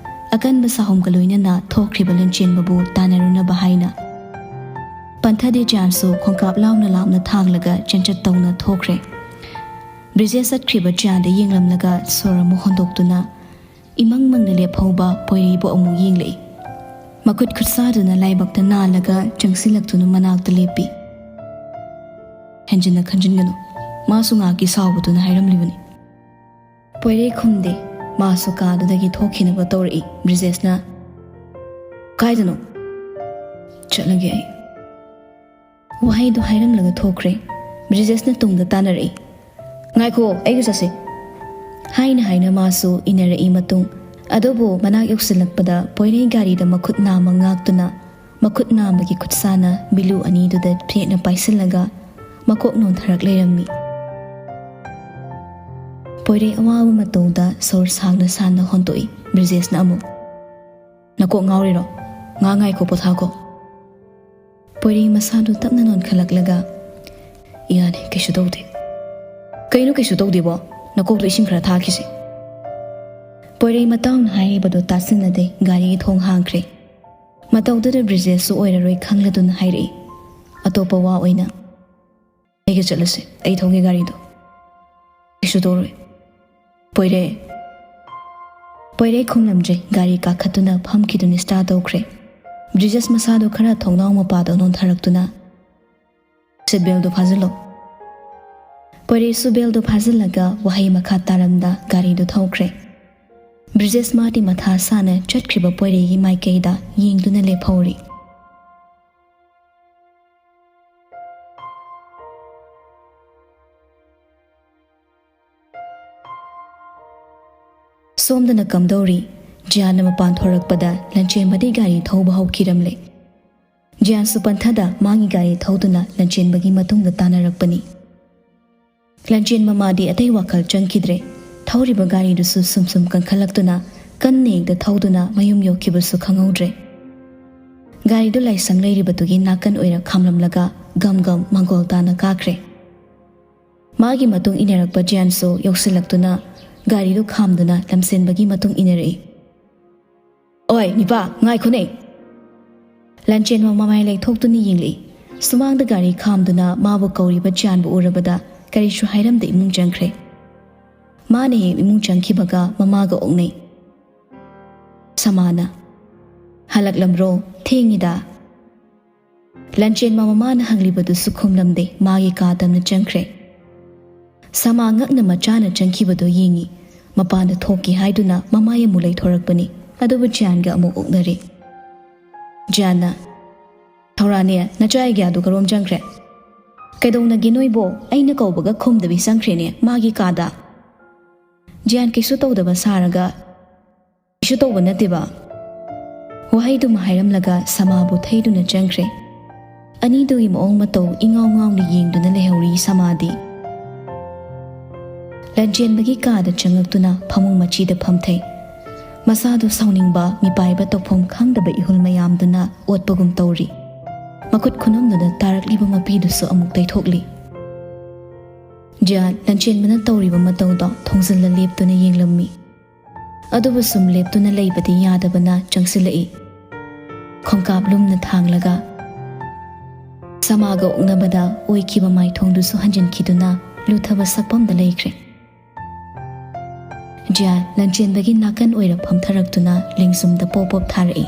ꯑꯀꯟꯕ ꯁꯥꯍꯨꯝꯒ ꯂꯣꯏꯅꯅ ꯊꯣꯛꯈ꯭ꯔꯤꯕ ꯂꯟꯆꯦꯟꯕꯕꯨ ꯇꯥꯟꯅꯔꯨꯅꯕ ꯍꯥꯏꯅ꯫ ꯄꯟꯊꯗꯦ ꯖꯤꯌꯥꯟꯁꯨ ꯈꯣꯡꯀꯥꯞ ꯂꯥꯎꯅ ꯂꯥꯎꯅ ꯊꯥꯡꯂꯒ ꯆꯦꯟꯆꯠ ꯇꯧꯅ ꯊꯣꯛꯈ꯭ꯔꯦ꯫ ꯕ꯭ꯔꯤꯖꯦꯁ ꯆꯠꯈ꯭ꯔꯤꯕ ꯖꯤꯌꯥꯟꯗ ꯌꯦꯡꯂꯝꯂꯒ ꯁꯣꯔ ꯑꯃꯨꯛ ꯍꯣꯟꯗꯣꯛꯇꯨꯅ ꯏꯃꯪ ꯃꯪꯅ ꯂꯦꯞꯍꯧꯕ ꯄꯣꯏꯔꯩꯕꯨ ꯑꯃꯨꯛ ꯌꯦꯡꯂꯛꯏ꯫ ꯃꯈꯨꯠ ꯈꯨꯠꯁꯥꯗꯨꯅ ꯂꯥꯏꯕꯛꯇ ꯅꯥꯜꯂꯒ ꯆꯪꯁꯤꯜꯂꯛꯇꯨꯅ ꯃꯅꯥꯛꯇ ꯂꯦꯞꯄꯤ꯫ "ꯍꯦꯟꯖꯤꯟꯅ ꯈꯟꯖꯤꯟꯒꯅꯨ, ꯃꯥꯁꯨ ꯉꯥꯏꯍꯥꯛꯀꯤ ꯁꯥꯎꯕꯗꯨꯅ ꯍꯥꯏꯔꯝꯂꯤꯕꯅꯤ꯫" ꯄꯣꯏꯔꯩ ꯈꯨꯝꯗꯦ꯫ ꯃꯥꯁꯨ ꯀꯥꯗꯨꯗꯒꯤ ꯊꯣꯛꯈꯤꯅꯕ ꯇꯧꯔꯛꯏ꯫ ꯕ꯭ꯔꯤꯖꯦꯁꯅ, "ꯀꯥꯏꯗꯅꯣ?" "ꯆꯠꯂꯒꯦ ꯑꯩ꯫" ꯋꯥꯍꯩꯗꯨ ꯍꯥꯏꯔꯝꯂꯒ ꯊꯣꯛꯈ꯭ꯔꯦ꯫ ꯕ꯭ꯔꯤꯖꯦꯁꯅ ꯇꯨꯡꯗ ꯇꯥꯟꯅꯔꯛꯏ꯫ "ꯉꯥꯏꯈꯣ, ꯑꯩꯒ ꯆꯠꯁꯤ," ꯍꯥꯏꯅ ꯍꯥꯏꯅ ꯃꯥꯁꯨ ꯏꯟꯅꯔꯛꯏ ꯃꯇꯨꯡ꯫ ꯑꯗꯨꯕꯨ ꯃꯅꯥꯛ ꯌꯧꯁꯤꯜꯂꯛꯄꯗ ꯄꯣꯏꯔꯩ ꯒꯥꯔꯤꯗ ꯃꯈꯨꯠ ꯅꯥꯝꯃ ꯉꯥꯛꯇꯨꯅ, ꯃꯈꯨꯠ ꯅꯥꯝꯃꯒꯤ ꯈꯨꯠꯁꯥꯅ ꯕꯤꯂꯨ ꯑꯅꯤꯗꯨꯗ ꯐꯦꯠꯅ ꯄꯥꯏꯁꯤꯜꯂꯒ ꯃꯀꯣꯛ ꯅꯣꯟꯊꯔꯛ ꯂꯩꯔꯝꯃꯤ꯫ ꯄꯣꯏꯔꯩ ꯑꯋꯥꯕ ꯃꯇꯧꯗ ꯁꯣꯔ ꯁꯥꯡꯅ ꯁꯥꯡꯅ ꯍꯣꯟꯗꯣꯛꯏ꯫ ꯕ꯭ꯔꯤꯖꯦꯁꯅ ꯑꯃꯨꯛ, "ꯅꯀꯣꯛ ꯉꯥꯎꯔꯤꯔꯣ? ꯉꯥ ꯉꯥꯏꯈꯣ, ꯄꯣꯊꯥꯈꯣ꯫" ꯄꯣꯏꯔꯩ ꯃꯁꯥꯗꯨ ꯇꯞꯅ ꯅꯣꯟꯈꯠꯂꯛꯂꯒ, "ꯌꯥꯅꯤ, ꯀꯩꯁꯨ ꯇꯧꯗꯦ꯫" "ꯀꯩꯅꯣ ꯀꯩꯁꯨ ꯇꯧꯗꯦꯕꯣ? ꯅꯀꯣꯛꯇꯣ ꯏꯁꯤꯡ ꯈꯔ ꯊꯥꯈꯤꯁꯦ꯫" ꯄꯣꯏꯔꯩ ꯃꯇꯥꯎꯅ ꯍꯥꯏꯔꯤꯕꯗꯨ ꯇꯥꯁꯤꯟꯅꯗꯦ꯫ ꯒꯥꯔꯤꯒꯤ ꯊꯣꯡ ꯍꯥꯡꯈ꯭ꯔꯦ꯫ ꯃꯇꯧꯗꯨꯗ ꯕ꯭ꯔꯤꯖꯦꯁꯁꯨ ꯑꯣꯏꯔꯔꯣꯏ ꯈꯪꯂꯗꯨꯅ ꯍꯥꯏꯔꯛꯏ꯫ ꯑꯇꯣꯞꯄ ꯋꯥ ꯑꯣꯏꯅ, "ꯑꯩꯒ ꯆꯠꯂꯁꯦ, ꯑꯩ ꯊꯧꯒꯦ ꯒꯥꯔꯤꯗꯣ꯫" "ꯀꯩꯁꯨ ꯇꯧꯔꯣꯏ, ꯄꯣꯏꯔꯩ꯫" ꯄꯣꯏꯔꯩ ꯈꯨꯝꯂꯝꯗ꯭ꯔꯦ꯫ ꯒꯥꯔꯤ ꯀꯥꯈꯠꯇꯨꯅ ꯐꯝꯈꯤꯗꯨꯅ ꯁ꯭ꯇꯥꯔꯠ ꯇꯧꯈ꯭ꯔꯦ꯫ ꯕ꯭ꯔꯤꯖꯦꯁ ꯃꯁꯥꯗꯣ ꯈꯔ ꯊꯣꯡꯅꯥꯎ ꯃꯄꯥꯗ ꯅꯣꯟꯊꯔꯛꯇꯨꯅ "ꯁꯤꯠ ꯕꯦꯜꯗꯨ ꯐꯥꯖꯤꯜꯂꯣ꯫" ꯄꯣꯏꯔꯩꯁꯨ ꯕꯦꯜꯗꯨ ꯐꯥꯖꯤꯜꯂꯒ ꯋꯥꯍꯩ ꯃꯈꯥ ꯇꯥꯔꯝꯗ ꯒꯥꯔꯤꯗꯨ ꯊꯧꯈ꯭ꯔꯦ꯫ ꯕ꯭ꯔꯤꯖꯦꯁ ꯃꯥꯗꯤ ꯃꯊꯥ ꯁꯥꯅ ꯆꯠꯈ꯭ꯔꯤꯕ ꯄꯣꯏꯔꯩꯒꯤ ꯃꯥꯏꯀꯩꯗ ꯌꯦꯡꯗꯨꯅ ꯂꯦꯞꯍꯧꯔꯤ꯫ ꯁꯣꯝꯗꯅ ꯀꯝꯗꯧꯔꯤ? ꯖꯤꯌꯥꯟꯅ ꯃꯄꯥꯟ ꯊꯣꯔꯛꯄꯗ ꯂꯟꯆꯦꯟꯕꯗꯤ ꯒꯥꯔꯤ ꯊꯧꯕ ꯍꯧꯈꯤꯔꯝꯂꯦ꯫ ꯖꯤꯌꯥꯟꯁꯨ ꯄꯟꯊꯗ ꯃꯥꯒꯤ ꯒꯥꯔꯤ ꯊꯧꯗꯨꯅ ꯂꯟꯆꯦꯟꯕꯒꯤ ꯃꯇꯨꯡꯗ ꯇꯥꯟꯅꯔꯛꯄꯅꯤ꯫ ꯂꯟꯆꯦꯟꯕ ꯃꯥꯗꯤ ꯑꯇꯩ ꯋꯥꯈꯜ ꯆꯪꯈꯤꯗ꯭ꯔꯦ꯫ ꯊꯧꯔꯤꯕ ꯒꯥꯔꯤꯗꯨꯁꯨ ꯁꯨꯝ ꯁꯨꯝ ꯀꯟꯈꯠꯂꯛꯇꯨꯅ ꯀꯟꯅ ꯍꯦꯛꯇ ꯊꯧꯗꯨꯅ ꯃꯌꯨꯝ ꯌꯧꯈꯤꯕꯁꯨ ꯈꯪꯍꯧꯗ꯭ꯔꯦ꯫ ꯒꯥꯔꯤꯗꯨ ꯂꯥꯏꯁꯪ ꯂꯩꯔꯤꯕꯗꯨꯒꯤ ꯅꯥꯀꯟ ꯑꯣꯏꯔ ꯈꯥꯝꯂꯝꯂꯒ ꯒꯝ ꯒꯝ ꯃꯪꯒꯣꯜ ꯇꯥꯅ ꯀꯥꯈ꯭ꯔꯦ꯫ ꯃꯥꯒꯤ ꯃꯇꯨꯡ ꯏꯟꯅꯔꯛꯄ ꯖꯤꯌꯥꯟꯁꯨ ꯌꯧꯁꯤꯜꯂꯛꯇꯨꯅ ꯒꯥꯔꯤꯗꯨ ꯈꯥꯝꯗꯨꯅ ꯂꯝꯁꯦꯟꯕꯒꯤ ꯃꯇꯨꯡ ꯏꯟꯅꯔꯛꯏ꯫ "ꯑꯣꯏ ꯅꯤꯄꯥ, ꯉꯥꯏꯈꯣꯅꯦ!" ꯂꯟꯆꯦꯟꯕ ꯃꯃꯥꯏ ꯂꯩꯊꯣꯛꯇꯨꯅ ꯌꯦꯡꯂꯛꯏ꯫ ꯁꯨꯃꯥꯡꯗ ꯒꯥꯔꯤ ꯈꯥꯝꯗꯨꯅ ꯃꯥꯕꯨ ꯀꯧꯔꯤꯕ ꯖꯤꯌꯥꯟꯕꯨ ꯎꯔꯕꯗ ꯀꯔꯤꯁꯨ ꯍꯥꯏꯔꯝꯗ ꯏꯃꯨꯡ ꯆꯪꯈ꯭ꯔꯦ꯫ ꯃꯥꯅ ꯍꯦꯛ ꯏꯃꯨꯡ ꯆꯪꯈꯤꯕꯒ ꯃꯃꯥꯒ ꯑꯣꯛꯅꯩ꯫ ꯁꯃꯥꯅ, "ꯍꯜꯂꯛꯂꯝꯕ꯭ꯔꯣ? ꯊꯦꯡꯉꯤꯗ!" ꯂꯟꯆꯦꯟꯕ ꯃꯃꯥꯅ ꯍꯪꯂꯤꯕꯗꯨꯁꯨ ꯈꯨꯝꯂꯝꯗꯦ, ꯃꯥꯒꯤ ꯀꯥ ꯇꯝꯅ ꯆꯪꯈ꯭ꯔꯦ꯫ ꯁꯃꯥ ꯉꯛꯅ ꯃꯆꯥꯅ ꯆꯪꯈꯤꯕꯗꯨ ꯌꯦꯡꯉꯤ꯫ ꯃꯄꯥꯟꯗ ꯊꯣꯛꯀꯦ ꯍꯥꯏꯗꯨꯅ ꯃꯃꯥꯏ ꯑꯃꯨꯛ ꯂꯩꯊꯣꯔꯛꯄꯅꯤ, ꯑꯗꯨꯕꯨ ꯖꯤꯌꯥꯟꯒ ꯑꯃꯨꯛ ꯑꯣꯛꯅꯔꯦ꯫ ꯖꯤꯌꯥꯟꯅ, "ꯊꯧꯔꯥꯅꯦ, ꯅꯆꯥ ꯑꯩꯒꯤꯌꯥꯗꯨ ꯀꯔꯣꯝ ꯆꯪꯈ꯭ꯔꯦ? ꯀꯩꯗꯧꯅꯒꯦ ꯅꯣꯏꯕꯣ? ꯑꯩꯅ ꯀꯧꯕꯒ ꯈꯨꯝꯗꯕꯤ ꯆꯪꯈ꯭ꯔꯦꯅꯦ ꯃꯥꯒꯤ ꯀꯥꯗ!" ꯖꯤꯌꯥꯟ ꯀꯩꯁꯨ ꯇꯧꯗꯕ ꯁꯥꯔꯒ, "ꯀꯩꯁꯨ ꯇꯧꯕ ꯅꯠꯇꯦꯕ" ꯋꯥꯍꯩꯗꯨꯃ ꯍꯥꯏꯔꯝꯂꯒ ꯁꯃꯥꯕꯨ ꯊꯩꯗꯨꯅ ꯆꯪꯈ꯭ꯔꯦ꯫ ꯑꯅꯤꯗꯨꯒꯤ ꯃꯑꯣꯡ ꯃꯇꯧ ꯏꯉꯥꯎ ꯉꯥꯎꯅ ꯌꯦꯡꯗꯨꯅ ꯂꯩꯍꯧꯔꯤ ꯁꯃꯥꯗꯤ꯫ ꯂꯟꯆꯦꯟꯕꯒꯤ ꯀꯥꯗ ꯆꯪꯉꯛꯇꯨꯅ ꯐꯃꯨꯡ ꯃꯆꯤꯗ ꯐꯝꯊꯩ꯫ ꯃꯁꯥꯗꯨ ꯁꯥꯎꯅꯤꯡꯕ, ꯃꯤꯄꯥꯏꯕ ꯇꯧꯐꯝ ꯈꯪꯗꯕ ꯏꯍꯨꯜ ꯃꯌꯥꯝꯗꯨꯅ ꯑꯣꯠꯄꯒꯨꯝ ꯇꯧꯔꯤ꯫ ꯃꯈꯨꯠ ꯈꯨꯅꯝꯗꯨꯅ ꯇꯥꯔꯛꯂꯤꯕ ꯃꯄꯤꯗꯨꯁꯨ ꯑꯃꯨꯛ ꯇꯩꯊꯣꯛꯂꯤ꯫ ꯖꯤꯌꯥꯟ ꯂꯟꯆꯦꯟꯕꯅ ꯇꯧꯔꯤꯕ ꯃꯇꯧꯗꯣ ꯊꯣꯡꯖꯤꯜꯂ ꯂꯦꯞꯇꯨꯅ ꯌꯦꯡꯂꯝꯃꯤ꯫ ꯑꯗꯨꯕꯨ ꯁꯨꯝ ꯂꯦꯞꯇꯨꯅ ꯂꯩꯕꯗꯤ ꯌꯥꯗꯕꯅ ꯆꯪꯁꯤꯜꯂꯛꯏ꯫ ꯈꯣꯡꯀꯥꯞ ꯂꯨꯝꯅ ꯊꯥꯡꯂꯒ ꯁꯃꯥꯒ ꯑꯣꯛꯅꯕꯗ ꯑꯣꯏꯈꯤꯕ ꯃꯥꯏꯊꯣꯡꯗꯨꯁꯨ ꯍꯟꯖꯤꯟꯈꯤꯗꯨꯅ ꯂꯨꯊꯕ ꯁꯛꯐꯝꯗ ꯂꯩꯈ꯭ꯔꯦ꯫ ꯖꯤꯌꯥꯟ ꯂꯟꯆꯦꯟꯕꯒꯤ ꯅꯥꯀꯟ ꯑꯣꯏꯔ ꯐꯝꯊꯔꯛꯇꯨꯅ ꯂꯦꯡꯖꯨꯝꯗ ꯄꯣꯞ ꯄꯣꯞ ꯊꯥꯔꯛꯏ꯫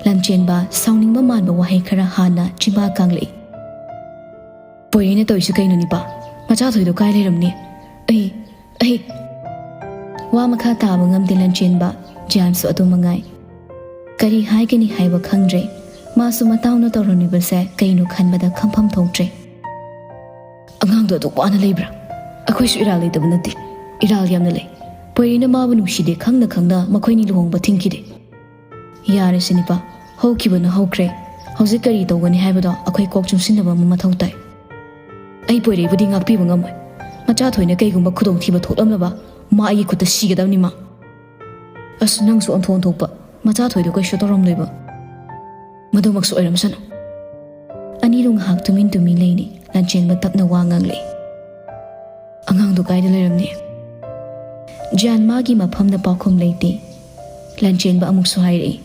ꯂꯟꯆꯦꯟꯕ ꯁꯥꯎꯅꯤꯡꯕ ꯃꯥꯟꯕ ꯋꯥꯍꯩ ꯈꯔ ꯍꯥꯟꯅ ꯆꯤꯝꯕꯥ ꯀꯥꯡꯂꯛꯏ꯫ "ꯄꯣꯏꯔꯤꯅ ꯇꯧꯔꯤꯁꯤ ꯀꯩꯅꯣ ꯅꯤꯄꯥ? ꯃꯆꯥ ꯊꯣꯏꯗꯣ ꯀꯥꯏ ꯂꯩꯔꯝꯅꯤ? ꯑꯩ, ꯑꯩ!" ꯋꯥ ꯃꯈꯥ ꯇꯥꯕ ꯉꯝꯗꯦ ꯂꯟꯆꯦꯟꯕ꯫ ꯖꯤꯌꯥꯟꯁꯨ ꯑꯗꯨ ꯃꯉꯥꯏ꯫ ꯀꯔꯤ ꯍꯥꯏꯒꯅꯤ ꯍꯥꯏꯕ ꯈꯪꯗ꯭ꯔꯦ꯫ ꯃꯥꯁꯨ ꯃꯇꯥꯎꯅ ꯇꯧꯔꯝꯂꯤꯕꯁꯦ ꯀꯩꯅꯣ ꯈꯟꯕꯗ ꯈꯝꯐꯝ ꯊꯣꯛꯇ꯭ꯔꯦ꯫ "ꯑꯉꯥꯡꯗꯣ ꯑꯗꯨꯛ ꯋꯥꯅ ꯂꯩꯕ꯭ꯔꯥ? ꯑꯩꯈꯣꯏꯁꯨ ꯏꯔꯥꯜ ꯂꯩꯇꯕ ꯅꯠꯇꯦ꯫ ꯏꯔꯥꯜ ꯌꯥꯝꯅ ꯂꯩ꯫ ꯄꯣꯏꯔꯤꯅ ꯃꯥꯕꯨ ꯅꯨꯡꯁꯤꯗꯦ ꯈꯪꯅ ꯈꯪꯅ ꯃꯈꯣꯏꯅꯤ ꯂꯨꯍꯣꯡꯕ ꯊꯤꯡꯈꯤꯗꯦ꯫ ꯌꯥꯔꯦꯁꯦ ꯅꯤꯄꯥ, ꯍꯧꯈꯤꯕꯅ ꯍꯧꯈ꯭ꯔꯦ꯫ ꯍꯧꯖꯤꯛ ꯀꯔꯤ ꯇꯧꯒꯅꯤ ꯍꯥꯏꯕꯗꯣ ꯑꯩꯈꯣꯏ ꯀꯣꯛ ꯆꯨꯡꯁꯤꯟꯅꯕ ꯑꯃ ꯃꯊꯧ ꯇꯥꯏ꯫ ꯑꯩ ꯄꯣꯏꯔꯩꯕꯨꯗꯤ ꯉꯥꯛꯄꯤꯕ ꯉꯝꯃꯣꯏ꯫ ꯃꯆꯥ ꯊꯣꯏꯅ ꯀꯩꯒꯨꯝꯕ ꯈꯨꯗꯣꯡꯊꯤꯕ ꯊꯣꯛꯂꯝꯂꯕ ꯃꯥ ꯑꯩꯒꯤ ꯈꯨꯠꯇ ꯁꯤꯒꯗꯕꯅꯤ ꯃꯥ꯫ ꯑꯁ, ꯅꯪꯁꯨ ꯑꯣꯟꯊꯣꯛ ꯑꯣꯟꯊꯣꯛꯄ꯫ ꯃꯆꯥ ꯊꯣꯏꯗꯣ ꯀꯩꯁꯨ ꯇꯧꯔꯝꯂꯣꯏꯕ꯫ ꯃꯗꯨꯃꯛꯁꯨ ꯑꯣꯏꯔꯝꯁꯅꯨ꯫ ꯑꯅꯤꯗꯨ ꯉꯥꯏꯍꯥꯛ ꯇꯨꯃꯤꯟ ꯇꯨꯃꯤꯟ ꯂꯩꯅꯩ꯫ ꯂꯥꯟꯆꯦꯟꯕ ꯇꯞꯅ ꯋꯥ ꯉꯥꯡꯂꯛꯏ꯫ "ꯑꯉꯥꯡꯗꯣ ꯀꯥꯏꯗ ꯂꯩꯔꯝꯅꯤ?" ꯖꯤꯌꯥꯟ ꯃꯥꯒꯤ ꯃꯐꯝꯗ ꯄꯥꯎꯈꯨꯝ ꯂꯩꯇꯦ꯫ ꯂꯥꯟꯆꯦꯟꯕ ꯑꯃꯨꯛꯁꯨ ꯍꯥꯏꯔꯛꯏ꯫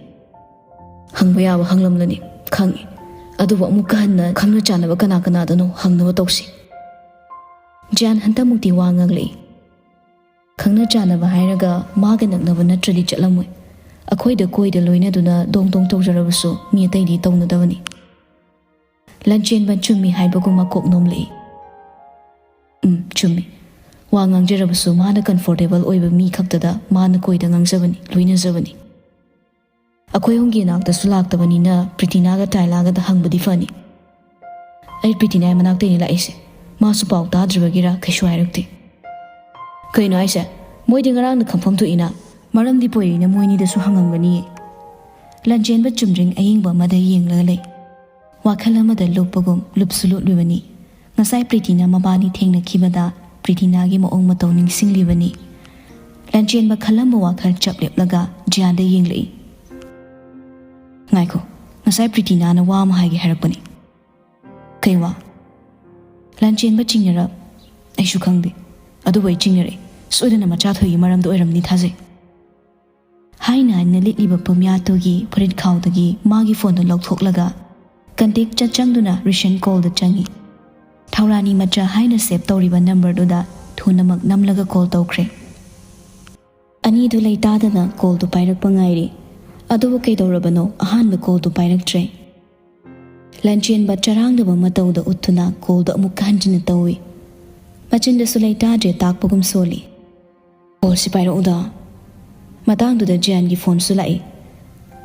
"ꯍꯪꯕ ꯌꯥꯕ ꯍꯪꯂꯝꯂꯅꯤ, ꯈꯪꯉꯤ꯫ ꯑꯗꯨꯕꯨ ꯑꯃꯨꯛꯀ ꯍꯟꯅ ꯈꯪꯅ ꯆꯥꯟꯅꯕ ꯀꯅꯥ ꯀꯅꯥꯗꯅꯣ ꯍꯪꯅꯕ ꯇꯧꯁꯤ꯫" ꯖꯤꯌꯥꯟ ꯍꯟꯗꯛꯃꯨꯛꯇꯤ ꯋꯥ ꯉꯥꯡꯂꯛꯏ꯫ "ꯈꯪꯅ ꯆꯥꯟꯅꯕ ꯍꯥꯏꯔꯒ ꯃꯥꯒ ꯅꯛꯅꯕ ꯅꯠꯇ꯭ꯔꯗꯤ ꯆꯠꯂꯝꯃꯣꯏ꯫ ꯑꯩꯈꯣꯏꯗ ꯀꯣꯏꯗ ꯂꯣꯏꯅꯗꯨꯅ ꯗꯣꯡ ꯗꯣꯡ ꯇꯧꯖꯔꯕꯁꯨ ꯃꯤ ꯑꯇꯩꯗꯤ ꯇꯧꯅꯗꯕꯅꯤ꯫" ꯂꯟꯆꯦꯟꯕ ꯆꯨꯝꯃꯤ ꯍꯥꯏꯕꯒꯨꯝ ꯃꯀꯣꯛ ꯅꯣꯝꯂꯛꯏ꯫ "ꯎꯝ, ꯆꯨꯝꯃꯤ꯫ ꯋꯥ ꯉꯥꯡꯖꯔꯕꯁꯨ ꯃꯥꯅ comfortable ꯑꯣꯏꯕ ꯃꯤ ꯈꯛꯇꯗ ꯃꯥꯅ ꯀꯣꯏꯗ ꯉꯥꯡꯖꯕꯅꯤ, ꯂꯣꯏꯅꯖꯕꯅꯤ꯫ ꯑꯩꯈꯣꯏ ꯑꯍꯨꯝꯒꯤ ꯅꯥꯛꯇꯁꯨ ꯂꯥꯛꯇꯕꯅꯤꯅ ꯄ꯭ꯔꯤꯇꯤꯅꯥꯒ ꯇꯥꯏꯂꯥꯒꯗ ꯍꯪꯕꯗꯤ ꯐꯅꯤ꯫ ꯑꯩ ꯄ꯭ꯔꯤꯇꯤꯅꯥꯒꯤ ꯃꯅꯥꯛꯇꯩꯅ ꯂꯥꯛꯏꯁꯦ꯫ ꯃꯥꯁꯨ ꯄꯥꯎ ꯇꯥꯗ꯭ꯔꯤꯕꯒꯤꯔ ꯀꯩꯁꯨ ꯍꯥꯏꯔꯛꯇꯦ꯫" "ꯀꯩꯅꯣ ꯍꯥꯏꯁꯦ? ꯃꯣꯏꯗꯤ ꯉꯔꯥꯡꯅ ꯈꯪꯐꯝ ꯊꯣꯛꯏꯅ꯫ ꯃꯔꯝꯗꯤ ꯄꯣꯏꯔꯩꯅ ꯃꯣꯏꯅꯤꯗꯁꯨ ꯍꯪꯉꯝꯒꯅꯤꯌꯦ꯫" ꯂꯟꯆꯦꯟꯕ ꯆꯨꯝꯗ꯭ꯔꯤꯡ ꯑꯌꯦꯡꯕ ꯑꯃꯗ ꯌꯦꯡꯂꯒ ꯂꯩ꯫ ꯋꯥꯈꯜ ꯑꯃꯗ ꯂꯨꯞꯄꯒꯨꯝ ꯂꯨꯞꯁꯨ ꯂꯨꯞꯂꯤꯕꯅꯤ꯫ ꯉꯁꯥꯏ ꯄ꯭ꯔꯤꯇꯤꯅ ꯃꯕꯥꯅꯤ ꯊꯦꯡꯅꯈꯤꯕꯗ ꯄ꯭ꯔꯤꯇꯤꯅꯥꯒꯤ ꯃꯑꯣꯡ ꯃꯇꯧ ꯅꯤꯡꯁꯤꯡꯂꯤꯕꯅꯤ꯫ ꯂꯟꯆꯦꯟꯕ ꯈꯜꯂꯝꯕ ꯋꯥꯈꯜ ꯆꯞ ꯂꯦꯞꯂꯒ ꯖꯤꯌꯥꯟꯗ ꯌꯦꯡꯂꯛꯏ꯫ "ꯉꯥꯏꯈꯣ, ꯉꯁꯥꯏ ꯄ꯭ꯔꯤꯇꯤꯅꯥꯅ ꯋꯥ ꯑꯃ ꯍꯥꯏꯒꯦ ꯍꯥꯏꯔꯛꯄꯅꯤ꯫" "ꯀꯩ ꯋꯥ?" ꯂꯟꯆꯦꯟꯕ ꯆꯤꯡꯅꯔꯞ꯫ "ꯑꯩꯁꯨ ꯈꯪꯗꯦ, ꯑꯗꯨꯕꯨ ꯑꯩ ꯆꯤꯡꯅꯔꯛꯏ꯫ ꯁꯣꯏꯗꯅ ꯃꯆꯥ ꯊꯣꯏꯒꯤ ꯃꯔꯝꯗ ꯑꯣꯏꯔꯝꯅꯤ ꯊꯥꯖꯩ꯫" ꯍꯥꯏꯅ ꯍꯥꯏꯅ ꯂꯤꯠꯂꯤꯕ ꯄꯨꯝꯌꯥꯠꯇꯨꯒꯤ ꯐꯨꯔꯤꯠ ꯈꯥꯎꯗꯒꯤ ꯃꯥꯒꯤ ꯐꯣꯟꯗꯨ ꯂꯧꯊꯣꯛꯂꯒ contact ꯆꯠ ꯆꯪꯗꯨꯅ recent callꯗ ꯆꯪꯉꯤ꯫ ꯊꯧꯔꯥꯅꯤ ꯃꯆꯥ ꯍꯥꯏꯅ save ꯇꯧꯔꯤꯕ numberꯗꯨꯗ ꯊꯨꯅꯃꯛ ꯅꯝꯂꯒ call ꯇꯧꯈ꯭ꯔꯦ꯫ ꯑꯅꯤꯗꯨ ꯂꯩꯇꯥꯗꯅ callꯗꯨ ꯄꯥꯏꯔꯛꯄ ꯉꯥꯏꯔꯤ꯫ ꯑꯗꯨꯕꯨ ꯀꯩꯗꯧꯔꯕꯅꯣ ꯑꯍꯥꯟꯕ callꯗꯨ ꯄꯥꯏꯔꯛꯇ꯭ꯔꯦ꯫ ꯂꯟꯆꯦꯟꯕ ꯆꯔꯥꯡꯅꯕ ꯃꯇꯧꯗ ꯎꯠꯇꯨꯅ callꯗꯨ ꯑꯃꯨꯛꯀ ꯍꯟꯖꯤꯟꯅ ꯇꯧꯏ꯫ ꯃꯆꯤꯟꯗꯁꯨ ꯂꯩꯇꯥꯗ꯭ꯔꯦ ꯇꯥꯛꯄꯒꯨꯝ ꯁꯣꯜꯂꯤ꯫ "Callꯁꯤ ꯄꯥꯏꯔꯛꯎꯗ꯫" ꯃꯇꯥꯡꯗꯨꯗ ꯖꯤꯌꯥꯟꯒꯤ phoneꯁꯨ ꯂꯥꯛꯏ꯫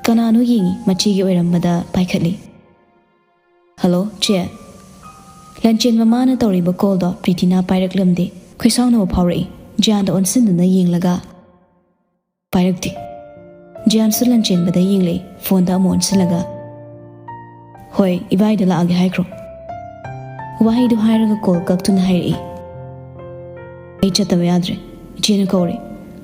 ꯀꯅꯥꯅꯣ ꯌꯦꯡꯉꯤ, ꯃꯆꯦꯒꯤ ꯑꯣꯏꯔꯝꯕꯗ ꯄꯥꯏꯈꯠꯂꯤ꯫ "Hello, ꯆꯦ꯫" ꯂꯟꯆꯦꯟꯕ ꯃꯥꯅ ꯇꯧꯔꯤꯕ callꯗꯣ ꯄ꯭ꯔꯤꯇꯤꯅꯥ ꯄꯥꯏꯔꯛꯂꯝꯗꯦ꯫ ꯈꯣꯏꯁꯥꯎꯅꯕ ꯐꯥꯎꯔꯛꯏ꯫ ꯖꯤꯌꯥꯟꯗ ꯑꯣꯟꯁꯤꯟꯗꯨꯅ ꯌꯦꯡꯂꯒ ꯄꯥꯏꯔꯛꯇꯦ꯫ ꯖꯤꯌꯥꯟꯁꯨ ꯂꯟꯆꯦꯟꯕꯗ ꯌꯦꯡꯂꯛꯏ, phoneꯗ ꯑꯃꯨꯛ ꯑꯣꯟꯁꯤꯜꯂꯒ꯫ "ꯍꯣꯏ, ꯏꯕꯥꯏꯗ ꯂꯥꯛꯑꯒꯦ ꯍꯥꯏꯈ꯭ꯔꯣ꯫" ꯋꯥꯍꯩꯗꯨ ꯍꯥꯏꯔꯒ call ꯀꯛꯇꯨꯅ ꯍꯥꯏꯔꯛꯏ꯫ "ꯑꯩ ꯆꯠꯇꯕ ꯌꯥꯗ꯭ꯔꯦ꯫ ꯏꯆꯦꯅ ꯀꯧꯔꯦ꯫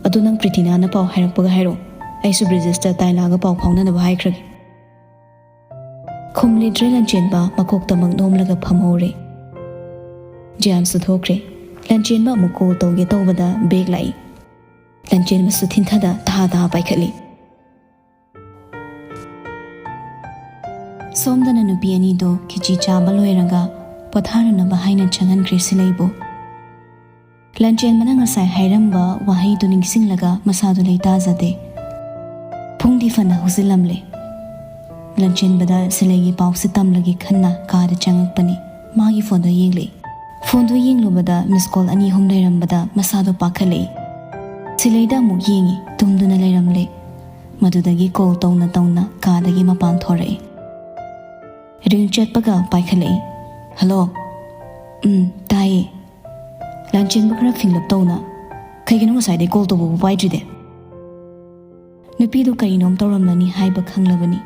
"ꯑꯗꯨ ꯅꯪ ꯄ꯭ꯔꯤꯇꯤꯅꯥꯅ ꯄꯥꯎ ꯍꯥꯏꯔꯛꯄꯒ ꯍꯥꯏꯔꯛꯑꯣ, ꯑꯩꯁꯨ ꯕ꯭ꯔꯤꯖꯦꯁꯇ ꯇꯥꯏꯂꯥꯒ ꯄꯥꯎ ꯐꯥꯎꯅꯅꯕ ꯍꯥꯏꯈ꯭ꯔꯒꯦ"꯫ ꯈꯨꯝꯂꯤꯗ꯭ꯔꯦ ꯂꯟꯆꯦꯟꯕ, ꯃꯀꯣꯛꯇꯃꯛ ꯅꯣꯝꯂꯒ ꯐꯝꯍꯧꯔꯦ꯫ ꯖꯦꯝꯁꯁꯨ ꯊꯣꯛꯈ꯭ꯔꯦ꯫ ꯂꯟꯆꯦꯟꯕ ꯑꯃꯨꯛ ꯀꯣꯜ ꯇꯧꯒꯦ ꯇꯧꯕꯗ ꯕꯦꯛ ꯂꯥꯛꯏ꯫ ꯂꯟꯆꯦꯟꯕꯁꯨ ꯊꯤꯟꯊꯗ ꯊꯥ ꯊꯥ ꯄꯥꯏꯈꯠꯂꯤ꯫ ꯁꯣꯝꯗꯅ ꯅꯨꯄꯤ ꯑꯅꯤꯗꯣ ꯈꯦꯆꯤ ꯆꯥꯕ ꯂꯣꯏꯔꯒ ꯄꯣꯊꯥꯔꯨꯅꯕ ꯍꯥꯏꯅ ꯆꯪꯍꯟꯈ꯭ꯔꯦ ꯁꯤꯂꯩꯕꯨ꯫ ꯂꯟꯆꯦꯟꯕꯅ ꯉꯁꯥꯏ ꯍꯥꯏꯔꯝꯕ ꯋꯥꯍꯩꯗꯨ ꯅꯤꯡꯁꯤꯡꯂꯒ ꯃꯁꯥꯗꯨ ꯂꯩꯇꯥꯖꯗꯦ꯫ ꯄꯨꯡꯗꯤ ꯐꯅ ꯍꯧꯖꯤꯜꯂꯝꯂꯦ꯫ ꯂꯟꯆꯦꯟꯕꯗ ꯁꯤꯂꯩꯒꯤ ꯄꯥꯎꯁꯦ ꯇꯝꯂꯒꯦ ꯈꯟꯅ ꯀꯥꯗ ꯆꯪꯉꯛꯄꯅꯤ꯫ ꯃꯥꯒꯤ ꯐꯣꯟꯗꯣ ꯌꯦꯡꯂꯛꯏ꯫ ꯐꯣꯟꯗꯣ ꯌꯦꯡꯂꯨꯕꯗ ꯃꯤꯁ ꯀꯣꯜ ꯑꯅꯤ ꯑꯍꯨꯝ ꯂꯩꯔꯝꯕꯗ ꯃꯁꯥꯗꯣ ꯄꯥꯈꯠꯂꯛꯏ꯫ ꯁꯤꯂꯩꯗ ꯑꯃꯨꯛ ꯌꯦꯡꯉꯤ, ꯇꯨꯝꯗꯨꯅ ꯂꯩꯔꯝꯂꯦ꯫ ꯃꯗꯨꯗꯒꯤ ꯀꯣꯜ ꯇꯧꯅ ꯇꯧꯅ ꯀꯥꯗꯒꯤ ꯃꯄꯥꯟ ꯊꯣꯔꯛꯏ꯫ ꯔꯤꯡ ꯆꯠꯄꯒ ꯄꯥꯏꯈꯠꯂꯛꯏ꯫ "ꯍꯜꯂꯣ"꯫ "ꯎꯝ, ꯇꯥꯏꯌꯦ"꯫ ꯂꯟꯆꯦꯟꯕ ꯈꯔ ꯐꯤꯡꯂꯞ ꯇꯧꯅ, "ꯀꯩꯒꯤꯅꯣ ꯉꯁꯥꯏꯗꯩ ꯀꯣꯜ ꯇꯧꯕꯕꯨ ꯄꯥꯏꯗ꯭ꯔꯤꯗꯤ?" ꯅꯨꯄꯤꯗꯨ ꯀꯔꯤꯅꯣꯝ ꯇꯧꯔꯝꯂꯅꯤ ꯍꯥꯏꯕ ꯈꯪꯂꯕꯅꯤ,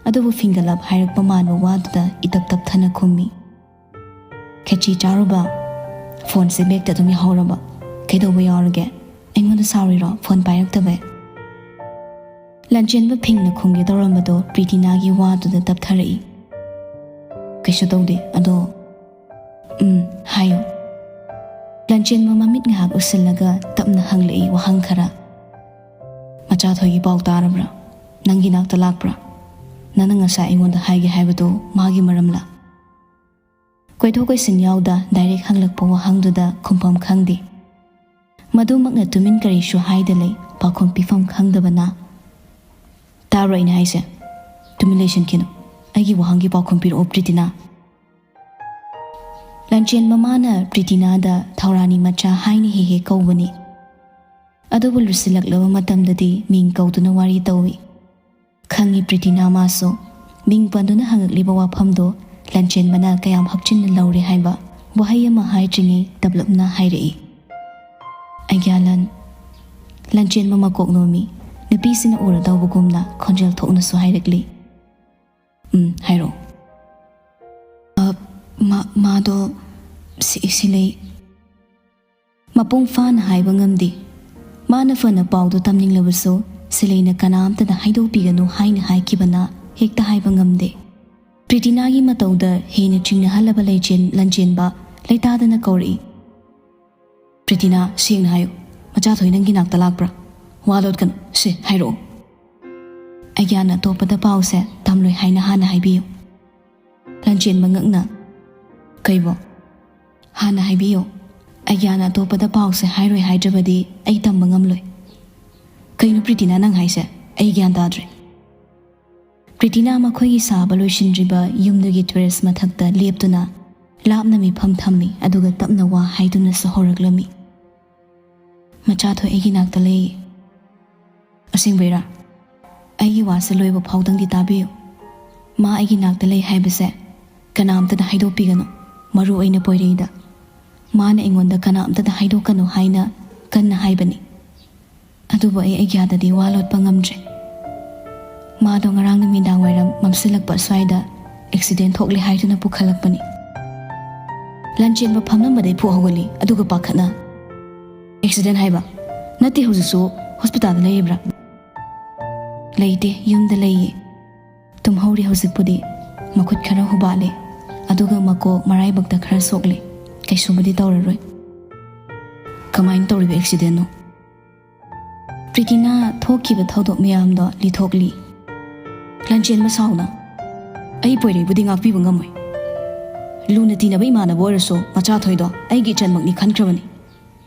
ꯑꯗꯨꯕꯨ ꯐꯤꯡꯒꯠꯂꯞ ꯍꯥꯏꯔꯛꯄ ꯃꯥꯟꯕ ꯋꯥꯗꯨꯗ ꯏꯇꯞ ꯇꯞꯊꯅ ꯈꯨꯝꯃꯤ꯫ "ꯈꯦꯆꯤ ꯆꯥꯔꯨꯕ, ꯐꯣꯟꯁꯦ ꯕꯦꯛꯇ ꯑꯗꯨꯝ ꯌꯥꯍꯧꯔꯕ꯫ ꯀꯩꯗꯧꯕ ꯌꯥꯎꯔꯒꯦ? ꯑꯩꯉꯣꯟꯗ ꯁꯥꯎꯔꯤꯔꯣ ꯐꯣꯟ ꯄꯥꯏꯔꯛꯇꯕꯩ?" ꯂꯟꯆꯦꯟꯕ ꯐꯤꯡꯅ ꯈꯨꯝꯒꯦ ꯇꯧꯔꯝꯕꯗꯣ ꯄ꯭ꯔꯤꯇꯤꯅꯥꯒꯤ ꯋꯥꯗꯨꯗ ꯇꯞꯊꯔꯛꯏ꯫ "ꯀꯩꯁꯨ ꯇꯧꯗꯦ, ꯑꯗꯣ"꯫ "ꯎꯝ, ꯍꯥꯏꯌꯨ"꯫ ꯂꯟꯆꯦꯟꯕ ꯃꯃꯤꯠ ꯉꯥꯏꯍꯥꯛ ꯎꯁꯤꯜꯂꯒ ꯇꯞꯅ ꯍꯪꯂꯛꯏ ꯋꯥꯍꯪ ꯈꯔ꯫ "ꯃꯆꯥꯊꯣꯏꯒꯤ ꯄꯥꯎ ꯇꯥꯔꯕ꯭ꯔꯥ? ꯅꯪꯒꯤ ꯅꯥꯛꯇ ꯂꯥꯛꯄ꯭ꯔꯥ? ꯅꯪꯅ ꯉꯁꯥꯏ ꯑꯩꯉꯣꯟꯗ ꯍꯥꯏꯒꯦ ꯍꯥꯏꯕꯗꯨ ꯃꯥꯒꯤ ꯃꯔꯝꯂꯥ?" ꯀꯣꯏꯊꯣꯛ ꯀꯣꯏꯁꯤꯟ ꯌꯥꯎꯗ ꯗꯥꯏꯔꯦꯛ ꯍꯪꯂꯛꯄ ꯋꯥꯍꯪꯗꯨꯗ ꯈꯨꯝꯐꯝ ꯈꯪꯗꯦ꯫ ꯃꯗꯨꯃꯛꯅ ꯇꯨꯃꯤꯟ ꯀꯔꯤꯁꯨ ꯍꯥꯏꯗ ꯂꯩ, ꯄꯥꯎꯈꯨꯝ ꯄꯤꯐꯝ ꯈꯪꯗꯕꯅ꯫ "ꯇꯥꯕ꯭ꯔꯣ ꯑꯩꯅ ꯍꯥꯏꯁꯦ? ꯇꯨꯃꯤꯟ ꯂꯩꯁꯤꯟꯈꯤꯅꯨ꯫ ꯑꯩꯒꯤ ꯋꯥꯍꯪꯒꯤ ꯄꯥꯎꯈꯨꯝ ꯄꯤꯔꯛꯑꯣ, ꯄ꯭ꯔꯤꯇꯤꯅꯥ"꯫ ꯂꯟꯆꯦꯟꯕ ꯃꯥꯅ ꯄ꯭ꯔꯤꯇꯤꯅꯥꯗ ꯊꯧꯔꯥꯅꯤ ꯃꯆꯥ ꯍꯥꯏꯅ ꯍꯦꯛ ꯍꯦꯛ ꯀꯧꯕꯅꯤ꯫ ꯑꯗꯨꯕꯨ ꯂꯨꯁꯤꯜꯂꯛꯂꯕ ꯃꯇꯝꯗꯗꯤ ꯃꯤꯡ ꯀꯧꯗꯨꯅ ꯋꯥꯔꯤ ꯇꯧꯏ꯫ ꯈꯪꯏ ꯄ꯭ꯔꯤꯇꯤꯅꯥ ꯃꯥꯁꯨ ꯃꯤꯡ ꯄꯟꯗꯨꯅ ꯍꯪꯉꯛꯂꯤꯕ ꯋꯥꯐꯝꯗꯣ ꯂꯟꯆꯦꯟꯕꯅ ꯀꯌꯥꯝ ꯍꯛꯆꯤꯟꯅ ꯂꯧꯔꯦ ꯍꯥꯏꯕ ꯋꯥꯍꯩ ꯑꯃ ꯍꯥꯏꯗ꯭ꯔꯤꯉꯩ ꯇꯞꯂꯞꯅ ꯍꯥꯏꯔꯛꯏ꯫ "ꯑꯩꯒ꯭ꯌꯥꯂꯟ"꯫ ꯂꯟꯆꯦꯟꯕ ꯃꯀꯣꯛ ꯅꯣꯝꯃꯤ꯫ ꯅꯨꯄꯤꯁꯤꯅ ꯎꯔꯗꯧꯕꯒꯨꯝꯅ ꯈꯣꯟꯖꯦꯜ ꯊꯣꯛꯅꯁꯨ ꯍꯥꯏꯔꯛꯂꯤ꯫ "ꯎꯝ, ꯍꯥꯏꯔꯛꯑꯣ"꯫ "ꯑ, ꯃꯥ-, ꯃꯥꯗꯣ ꯁꯤ-, ꯁꯤꯂꯩ"꯫ ꯃꯄꯨꯡ ꯐꯥꯅ ꯍꯥꯏꯕ ꯉꯝꯗꯦ꯫ ꯃꯥꯅ ꯐꯅ ꯄꯥꯎꯗꯨ ꯇꯝꯅꯤꯡꯂꯕꯁꯨ, ꯁꯤꯂꯩꯅ ꯀꯅꯥꯝꯇꯗ ꯍꯥꯏꯗꯣꯛꯄꯤꯒꯅꯨ ꯍꯥꯏꯅ ꯍꯥꯏꯈꯤꯕꯅ ꯍꯦꯛꯇ ꯍꯥꯏꯕ ꯉꯝꯗꯦ꯫ ꯄ꯭ꯔꯤꯇꯤꯅꯥꯒꯤ ꯃꯇꯧꯗ ꯍꯦꯟꯅ ꯆꯤꯡꯅꯍꯜꯂꯕ ꯂꯩꯆꯦꯟ-, ꯂꯟꯆꯦꯟꯕ ꯂꯩꯇꯥꯗꯅ ꯀꯧꯔꯛꯏ꯫ "ꯄ꯭ꯔꯤꯇꯤꯅꯥ, ꯁꯦꯡꯅ ꯍꯥꯏꯌꯨ꯫ ꯃꯆꯥꯊꯣꯏ ꯅꯪꯒꯤ ꯅꯥꯛꯇ ꯂꯥꯛꯄ꯭ꯔꯥ? ꯋꯥ ꯂꯣꯠꯀꯅꯨ꯫ ꯁꯦ, ꯍꯥꯏꯔꯛꯑꯣ꯫" ꯑꯩꯒ꯭ꯌꯥꯟ ꯑꯇꯣꯞꯄꯗ ꯄꯥꯎꯁꯦ ꯇꯝꯂꯣꯏ ꯍꯥꯏꯅ ꯍꯥꯟꯅ ꯍꯥꯏꯕꯤꯌꯨ꯫ ꯂꯟꯆꯦꯟꯕ ꯉꯛꯅ, "ꯀꯩꯕꯣ?" "ꯍꯥꯟꯅ ꯍꯥꯏꯕꯤꯌꯨ꯫ ꯑꯩꯒ꯭ꯌꯥꯟ ꯑꯇꯣꯞꯄꯗ ꯄꯥꯎꯁꯦ ꯍꯥꯏꯔꯣꯏ ꯍꯥꯏꯗ꯭ꯔꯕꯗꯤ ꯑꯩ ꯇꯝꯕ ꯉꯝꯂꯣꯏ꯫" "ꯀꯩꯅꯣ ꯄ꯭ꯔꯤꯇꯤꯅꯥ ꯅꯪ ꯍꯥꯏꯁꯦ? ꯑꯩ ꯒ꯭ꯌꯥꯟ ꯇꯥꯗ꯭ꯔꯦ꯫" ꯄ꯭ꯔꯤꯇꯤꯅꯥ ꯃꯈꯣꯏꯒꯤ ꯁꯥꯕ ꯂꯣꯏꯁꯤꯟꯗ꯭ꯔꯤꯕ ꯌꯨꯝꯗꯨꯒꯤ terrace ꯃꯊꯛꯇ ꯂꯦꯞꯇꯨꯅ ꯂꯥꯞꯅ ꯃꯤꯐꯝ ꯊꯝꯃꯤ, ꯑꯗꯨꯒ ꯇꯞꯅ ꯋꯥ ꯍꯥꯏꯗꯨꯅꯁꯨ ꯍꯧꯔꯛꯂꯝꯃꯤ꯫ "ꯃꯆꯥꯊꯣꯏ ꯑꯩꯒꯤ ꯅꯥꯛꯇ ꯂꯩꯌꯦ꯫" "ꯑꯁꯦꯡꯕꯩꯔꯥ? ꯑꯩꯒꯤ ꯋꯥꯁꯦ ꯂꯣꯏꯕ ꯐꯥꯎꯗꯪꯗꯤ ꯇꯥꯕꯤꯌꯨ꯫ ꯃꯥ ꯑꯩꯒꯤ ꯅꯥꯛꯇ ꯂꯩ ꯍꯥꯏꯕꯁꯦ ꯀꯅꯥꯝꯇꯗ ꯍꯥꯏꯗꯣꯛꯄꯤꯒꯅꯨ, ꯃꯔꯨ ꯑꯣꯏꯅ ꯄꯣꯏꯔꯩꯗ꯫ ꯃꯥꯅ ꯑꯩꯉꯣꯟꯗ ꯀꯅꯥꯝꯇꯗ ꯍꯥꯏꯗꯣꯛꯀꯅꯨ ꯍꯥꯏꯅ ꯀꯟꯅ ꯍꯥꯏꯕꯅꯤ꯫ ꯑꯗꯨꯕꯨ ꯑꯩ ꯑꯩꯒ꯭ꯌꯥꯗꯗꯤ ꯋꯥ ꯂꯣꯠꯄ ꯉꯝꯗ꯭ꯔꯦ꯫ ꯃꯥꯗꯣ ꯉꯔꯥꯡ ꯅꯨꯃꯤꯗꯥꯡ ꯋꯥꯏꯔꯝ ꯃꯝꯁꯤꯜꯂꯛꯄ ꯑꯁ꯭ꯋꯥꯏꯗ accident ꯊꯣꯛꯂꯦ ꯍꯥꯏꯗꯨꯅ ꯄꯨꯈꯠꯂꯛꯄꯅꯤ꯫" ꯂꯟꯆꯦꯟꯕ ꯐꯝꯂꯝꯕꯗꯩ ꯐꯨꯛ ꯍꯧꯒꯠꯂꯤ, ꯑꯗꯨꯒ ꯄꯥꯈꯠꯅ, "Accident ꯍꯥꯏꯕ? ꯅꯠꯇꯦ, ꯍꯧꯖꯤꯛꯁꯨ hospitalꯗ ꯂꯩꯔꯤꯕ꯭ꯔꯥ?" "ꯂꯩꯇꯦ, ꯌꯨꯝꯗ ꯂꯩꯌꯦ꯫ ꯇꯨꯝꯍꯧꯔꯤ ꯍꯧꯖꯤꯛꯄꯨꯗꯤ꯫ ꯃꯈꯨꯠ ꯈꯔ ꯍꯨꯕꯥꯠꯂꯦ, ꯑꯗꯨꯒ ꯃꯀꯣꯛ ꯃꯔꯥꯏꯕꯛꯇ ꯈꯔ ꯁꯣꯛꯂꯦ꯫ ꯀꯩꯁꯨꯕꯨꯗꯤ ꯇꯧꯔꯔꯣꯏ꯫" "ꯀꯃꯥꯏꯅ ꯇꯧꯔꯤꯕ accidentꯅꯣ?" ꯄ꯭ꯔꯤꯇꯤꯅꯥ ꯊꯣꯛꯈꯤꯕ ꯊꯧꯗꯣꯛ ꯃꯌꯥꯝꯗꯣ ꯂꯤꯊꯣꯛꯂꯤ꯫ ꯂꯟꯆꯦꯟꯕ ꯁꯥꯎꯅ, "ꯑꯩ ꯄꯣꯏꯔꯩꯕꯨꯗꯤ ꯉꯥꯛꯄꯤꯕ ꯉꯝꯃꯣꯏ꯫ ꯂꯨꯅ ꯇꯤꯟꯅꯕ ꯏꯃꯥꯟꯅꯕ ꯑꯣꯏꯔꯁꯨ ꯃꯆꯥꯊꯣꯏꯗꯣ ꯑꯩꯒꯤ ꯏꯆꯟꯃꯛꯅꯤ ꯈꯟꯈ꯭ꯔꯕꯅꯤ꯫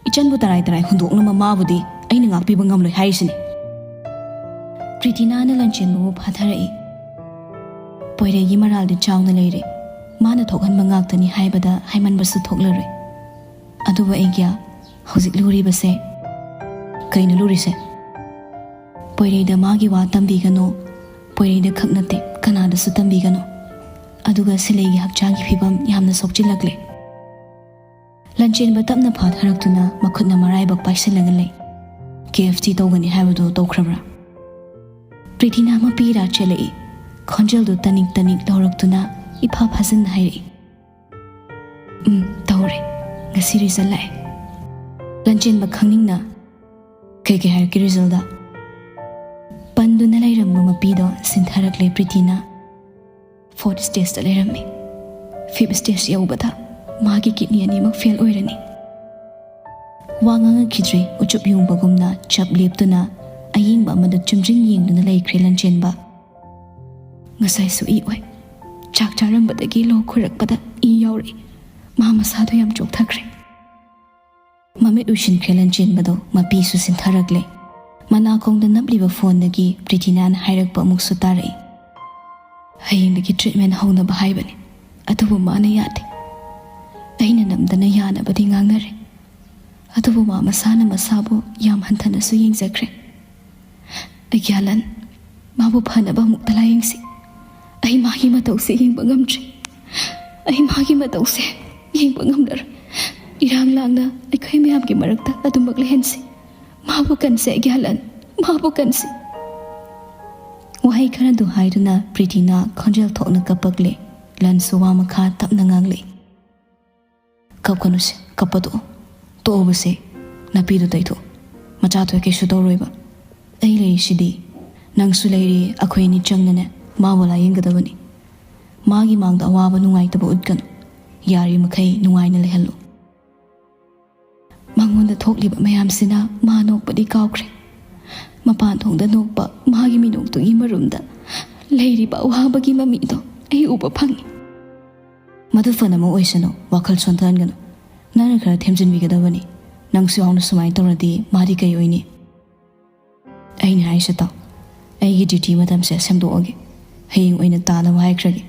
ꯏꯆꯟꯕꯨ ꯇꯔꯥꯏ ꯇꯔꯥꯏ ꯍꯨꯟꯗꯣꯛꯅꯕ ꯃꯥꯕꯨꯗꯤ ꯑꯩꯅ ꯉꯥꯛꯄꯤꯕ ꯉꯝꯂꯣꯏ ꯍꯥꯏꯔꯤꯁꯤꯅꯤ꯫" ꯄ꯭ꯔꯤꯇꯤꯅꯥꯅ ꯂꯟꯆꯦꯟꯕꯕꯨ ꯐꯥꯊꯔꯛꯏ꯫ "ꯄꯣꯏꯔꯩꯒꯤ ꯃꯔꯥꯜꯗꯤ ꯆꯥꯎꯅ ꯂꯩꯔꯦ꯫ ꯃꯥꯅ ꯊꯣꯛꯍꯟꯕ ꯉꯥꯛꯇꯅꯤ ꯍꯥꯏꯕꯗ ꯍꯥꯏꯃꯟꯕꯁꯨ ꯊꯣꯛꯂꯔꯣꯏ꯫ ꯑꯗꯨꯕꯨ ꯑꯩꯒ꯭ꯌꯥ, ꯍꯧꯖꯤꯛ ꯂꯨꯔꯤꯕꯁꯦ꯫" "ꯀꯩꯅꯣ ꯂꯨꯔꯤꯁꯦ?" "ꯄꯣꯏꯔꯩꯗ ꯃꯥꯒꯤ ꯋꯥ ꯇꯝꯕꯤꯒꯅꯨ꯫ ꯄꯣꯏꯔꯩꯗ ꯈꯛ ꯅꯠꯇꯦ, ꯀꯅꯥꯗꯁꯨ ꯇꯝꯕꯤꯒꯅꯨ꯫ ꯑꯗꯨꯒ ꯁꯤꯂꯩꯒꯤ ꯍꯛꯆꯥꯡꯒꯤ ꯐꯤꯕꯝ ꯌꯥꯝꯅ ꯁꯣꯛꯆꯤꯜꯂꯛꯂꯦ꯫" ꯂꯟꯆꯦꯟꯕ ꯇꯞꯅ ꯐꯥꯊꯔꯛꯇꯨꯅ ꯃꯈꯨꯠꯅ ꯃꯔꯥꯏꯕꯛ ꯄꯥꯏꯁꯤꯜꯂꯒ ꯂꯩ꯫ "KFT ꯇꯧꯒꯅꯤ ꯍꯥꯏꯕꯗꯨ ꯇꯧꯈ꯭ꯔꯕ꯭ꯔꯥ?" ꯄ꯭ꯔꯤꯇꯤꯅꯥ ꯃꯄꯤ ꯏꯔꯥ ꯆꯦꯜꯂꯛꯏ꯫ ꯈꯣꯟꯖꯦꯜꯗꯨ ꯇꯅꯤꯛ ꯇꯅꯤꯛ ꯂꯧꯔꯛꯇꯨꯅ ꯏꯐꯥ ꯐꯥꯖꯤꯟꯅ ꯍꯥꯏꯔꯛꯏ꯫ "ꯎꯝ, ꯇꯧꯔꯦ꯫ ꯉꯁꯤ result ꯂꯥꯛꯑꯦ꯫" ꯂꯟꯆꯦꯟꯕ ꯈꯪꯅꯤꯡꯅ, ꯀꯩ ꯀꯩ ꯍꯥꯏꯔꯛꯀꯦ ꯔꯤꯖꯜꯗ? ꯄꯟꯗꯨꯅ ꯂꯩꯔꯝꯕ ꯃꯄꯤꯗꯣ ꯁꯤꯟꯊꯔꯛꯂꯦ ꯄ꯭ꯔꯤꯇꯤꯅ꯫ ꯐꯣꯔꯠ ꯁ꯭ꯇꯦꯖꯇ ꯂꯩꯔꯝꯃꯤ꯫ ꯐꯤꯐ ꯁ꯭ꯇꯦꯖ ꯌꯧꯕꯗ ꯃꯥꯒꯤ ꯀꯤꯗꯅꯤ ꯑꯅꯤꯃꯛ ꯐꯦꯜ ꯑꯣꯏꯔꯅꯤ꯫ ꯋꯥ ꯉꯥꯡꯉꯛꯈꯤꯗ꯭ꯔꯦ꯫ ꯎꯆꯨꯞ ꯌꯨꯡꯕꯒꯨꯝꯅ ꯆꯞ ꯂꯦꯞꯇꯨꯅ ꯑꯌꯦꯡꯕ ꯑꯃꯗ ꯆꯨꯝꯗ꯭ꯔꯤꯡ ꯌꯦꯡꯗꯨꯅ ꯂꯩꯈ꯭ꯔꯦ ꯂꯟꯆꯦꯟꯕ꯫ ꯉꯁꯥꯏꯁꯨ ꯏ ꯑꯣꯏ꯫ ꯆꯥꯛ ꯆꯥꯔꯝꯕꯗꯒꯤ ꯂꯣꯛ ꯈꯨꯔꯛꯄꯗ ꯏ ꯌꯥꯎꯔꯛꯏ꯫ ꯃꯥ ꯃꯁꯥꯗꯣ ꯌꯥꯝ ꯆꯣꯛꯊꯈ꯭ꯔꯦ꯫ ꯃꯃꯤꯠ ꯎꯏꯁꯤꯟꯈ꯭ꯔꯦ ꯂꯟꯆꯦꯟꯕꯗꯣ꯫ ꯃꯄꯤꯁꯨ ꯁꯤꯟꯊꯔꯛꯂꯦ꯫ ꯃꯅꯥꯀꯣꯡꯗ ꯅꯞꯂꯤꯕ ꯐꯣꯟꯗꯒꯤ ꯄ꯭ꯔꯤꯇꯤꯅꯥꯅ ꯍꯥꯏꯔꯛꯄ ꯑꯃꯨꯛꯁꯨ ꯇꯥꯔꯛꯏ꯫ "ꯍꯌꯦꯡꯗꯒꯤ ꯇ꯭ꯔꯤꯠꯃꯦꯟ ꯍꯧꯅꯕ ꯍꯥꯏꯕꯅꯤ, ꯑꯗꯨꯕꯨ ꯃꯥꯅ ꯌꯥꯗꯦ꯫ ꯑꯩꯅ ꯅꯝꯗꯅ ꯌꯥꯅꯕꯗꯤ ꯉꯥꯡꯅꯔꯦ, ꯑꯗꯨꯕꯨ ꯃꯥ ꯃꯁꯥꯅ ꯃꯁꯥꯕꯨ ꯌꯥꯝ ꯍꯟꯊꯅꯁꯨ ꯌꯦꯡꯖꯈ꯭ꯔꯦ꯫ ꯑꯩꯒ꯭ꯌꯥꯂꯟ, ꯃꯥꯕꯨ ꯐꯅꯕ ꯑꯃꯨꯛꯇ ꯂꯥꯌꯦꯡꯁꯤ꯫ ꯑꯩ ꯃꯥꯒꯤ ꯃꯇꯧꯁꯦ ꯌꯦꯡꯕ ꯉꯝꯗ꯭ꯔꯦ꯫ ꯑꯩ ꯃꯥꯒꯤ ꯃꯇꯧꯁꯦ ꯌꯦꯡꯕ ꯉꯝꯂꯔꯣꯏ꯫ ꯏꯔꯥꯡ ꯂꯥꯡꯅ ꯑꯩꯈꯣꯏ ꯃꯌꯥꯝꯒꯤ ꯃꯔꯛꯇ ꯑꯗꯨꯃꯛ ꯂꯩꯍꯟꯁꯤ꯫ ꯃꯥꯕꯨ ꯀꯟꯁꯦ ꯑꯩꯒ꯭ꯌꯥꯂꯟ, ꯃꯥꯕꯨ ꯀꯟꯁꯤ꯫" ꯋꯥꯍꯩ ꯈꯔꯗꯨ ꯍꯥꯏꯗꯨꯅ ꯄ꯭ꯔꯤꯇꯤꯅꯥ ꯈꯣꯟꯖꯦꯜ ꯊꯣꯛꯅ ꯀꯞꯄꯛꯂꯦ꯫ ꯂꯟꯁꯨ ꯋꯥ ꯃꯈꯥ ꯇꯞꯅ ꯉꯥꯡꯂꯛꯏ꯫ "ꯀꯞꯀꯅꯨꯁꯦ, ꯀꯞꯄ ꯇꯣꯛꯑꯣ꯫ ꯇꯣꯛꯑꯣꯕꯁꯦ, ꯅꯥꯄꯤꯗꯣ ꯇꯩꯊꯣꯛꯑꯣ꯫ ꯃꯆꯥ ꯊꯣꯏ ꯀꯩꯁꯨ ꯇꯧꯔꯣꯏꯕ꯫ ꯑꯩ ꯂꯩꯔꯤꯁꯤꯗꯤ, ꯅꯪꯁꯨ ꯂꯩꯔꯤ, ꯑꯩꯈꯣꯏ ꯑꯅꯤ ꯆꯪꯅꯅꯦ ꯃꯥꯕꯨ ꯂꯥꯌꯦꯡꯒꯗꯕꯅꯤ꯫ ꯃꯥꯒꯤ ꯃꯥꯡꯗ ꯑꯋꯥꯕ ꯅꯨꯡꯉꯥꯏꯇꯕ ꯎꯠꯀꯅꯨ꯫ ꯌꯥꯔꯤꯃꯈꯩ ꯅꯨꯡꯉꯥꯏꯅ ꯂꯩꯍꯜꯂꯨ꯫" ꯃꯉꯣꯟꯗ ꯊꯣꯛꯂꯤꯕ ꯃꯌꯥꯝꯁꯤꯅ ꯃꯥ ꯅꯣꯛꯄꯗꯤ ꯀꯥꯎꯈ꯭ꯔꯦ꯫ ꯃꯄꯥꯟ ꯊꯣꯡꯗ ꯅꯣꯛꯄ ꯃꯥꯒꯤ ꯃꯤꯅꯣꯛꯇꯨꯒꯤ ꯃꯔꯨꯝꯗ ꯂꯩꯔꯤꯕ ꯑꯋꯥꯕꯒꯤ ꯃꯃꯤꯗꯣ ꯑꯩ ꯎꯕ ꯐꯪꯉꯤ꯫ "ꯃꯗꯨ ꯐꯅꯃꯛ ꯑꯣꯏꯁꯅꯨ, ꯋꯥꯈꯜ ꯁꯣꯟꯊꯍꯟꯒꯅꯨ꯫ ꯅꯪꯅ ꯈꯔ ꯊꯦꯝꯖꯤꯟꯕꯤꯒꯗꯕꯅꯤ꯫ ꯅꯪꯁꯨ ꯌꯥꯎꯅ ꯁꯨꯃꯥꯏꯅ ꯇꯧꯔꯗꯤ ꯃꯥꯗꯤ ꯀꯩ ꯑꯣꯏꯅꯤ?" "ꯑꯩꯅ ꯍꯥꯏꯁꯦ ꯇꯥꯎ, ꯑꯩꯒꯤ ꯗ꯭ꯌꯨꯇꯤ ꯃꯇꯝꯁꯦ ꯁꯦꯝꯗꯣꯛꯑꯒꯦ꯫ ꯍꯌꯦꯡ ꯑꯣꯏꯅ ꯇꯥꯅꯕ ꯍꯥꯏꯈ꯭ꯔꯒꯦ꯫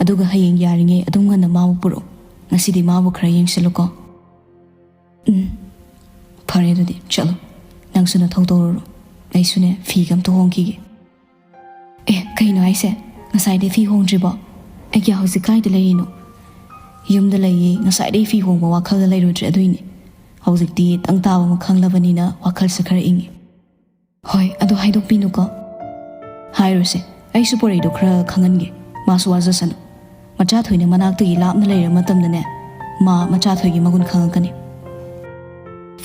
ꯑꯗꯨꯒ ꯍꯌꯦꯡ ꯌꯥꯔꯤꯉꯩ ꯑꯗꯨꯝ ꯉꯟꯅ ꯃꯥꯕꯨ ꯄꯨꯔꯛꯑꯣ꯫ ꯉꯁꯤꯗꯤ ꯃꯥꯕꯨ ꯈꯔ ꯌꯦꯡꯁꯤꯜꯂꯨꯀꯣ꯫" "ꯎꯝ, ꯐꯔꯦ ꯑꯗꯨꯗꯤ, ꯆꯠꯂꯣ꯫ ꯅꯪꯁꯨ ꯅꯊꯧ ꯇꯧꯔꯨꯔꯣ꯫ ꯑꯩꯁꯨꯅꯦ, ꯐꯤꯒ ꯑꯝꯇ ꯍꯣꯡꯈꯤꯒꯦ꯫" "ꯑꯦ, ꯀꯩꯅꯣ ꯍꯥꯏꯁꯦ? ꯉꯁꯥꯏꯗꯩ ꯐꯤ ꯍꯣꯡꯗ꯭ꯔꯤꯕꯣ? ꯑꯩꯒꯤ ꯍꯧꯖꯤꯛ ꯀꯥꯏꯗ ꯂꯩꯔꯤꯅꯣ?" "ꯌꯨꯝꯗ ꯂꯩꯌꯦ꯫ ꯉꯁꯥꯏꯗꯩ ꯐꯤ ꯍꯣꯡꯕ ꯋꯥꯈꯜꯗ ꯂꯩꯔꯨꯗ꯭ꯔꯦ, ꯑꯗꯨꯏꯅꯦ꯫ ꯍꯧꯖꯤꯛꯇꯤ ꯇꯪ ꯇꯥꯕ ꯑꯃ ꯈꯪꯂꯕꯅꯤꯅ ꯋꯥꯈꯜꯁꯦ ꯈꯔ ꯏꯪꯉꯦ꯫" "ꯍꯣꯏ, ꯑꯗꯨ ꯍꯥꯏꯗꯣꯛꯄꯤꯅꯨꯀꯣ꯫" "ꯍꯥꯏꯔꯣꯏꯁꯦ꯫ ꯑꯩꯁꯨ ꯄꯣꯔꯩꯗꯣ ꯈꯔ ꯈꯪꯍꯟꯒꯦ꯫ ꯃꯥꯁꯨ ꯋꯥꯖꯁꯅꯨ꯫ ꯃꯆꯥ ꯊꯣꯏꯅ ꯃꯅꯥꯛꯇꯒꯤ ꯂꯥꯞꯅ ꯂꯩꯔ ꯃꯇꯝꯗꯅꯦ, ꯃꯥ ꯃꯆꯥ ꯊꯣꯏꯒꯤ ꯃꯒꯨꯟ ꯈꯪꯉꯛꯀꯅꯤ꯫"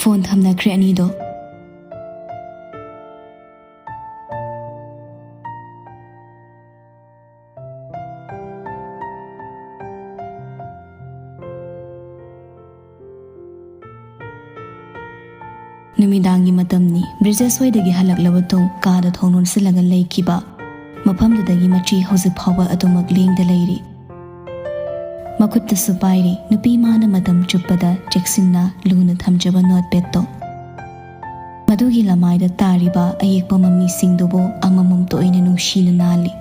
ꯐꯣꯟ ꯊꯝꯅꯈ꯭ꯔꯦ ꯑꯅꯤꯗꯣ꯫ ꯅꯨꯃꯤꯗꯥꯡꯒꯤ ꯃꯇꯝꯅꯤ꯫ ꯕ꯭ꯔꯤꯖꯦꯁ ꯍꯣꯏꯗꯒꯤ ꯍꯜꯂꯛꯂꯕ ꯇꯨꯡ ꯀꯥꯗ ꯊꯣꯡ ꯂꯣꯟꯁꯤꯜꯂꯒ ꯂꯩꯈꯤꯕ ꯃꯐꯝꯗꯨꯗꯒꯤ ꯃꯆꯦ ꯍꯧꯖꯤꯛ ꯐꯥꯎꯕ ꯑꯗꯨꯃꯛ ꯂꯦꯡꯗ ꯂꯩꯔꯤ꯫ ꯃꯈꯨꯠꯇꯁꯨ ꯄꯥꯏꯔꯤ ꯅꯨꯄꯤ ꯃꯥꯅ ꯃꯇꯝ ꯆꯨꯞꯄꯗ ꯆꯦꯛꯁꯤꯟꯅ ꯂꯨꯅ ꯊꯝꯖꯕ ꯅꯣꯠꯄꯦꯗꯇꯣ꯫ ꯃꯗꯨꯒꯤ ꯂꯃꯥꯏꯗ ꯇꯥꯔꯤꯕ ꯑꯌꯦꯛꯄ ꯃꯃꯤꯁꯤꯡꯗꯨꯕꯨ ꯑꯃꯃꯝꯇ ꯑꯣꯏꯅ ꯅꯨꯡꯁꯤꯅ ꯅꯥꯜꯂꯤ꯫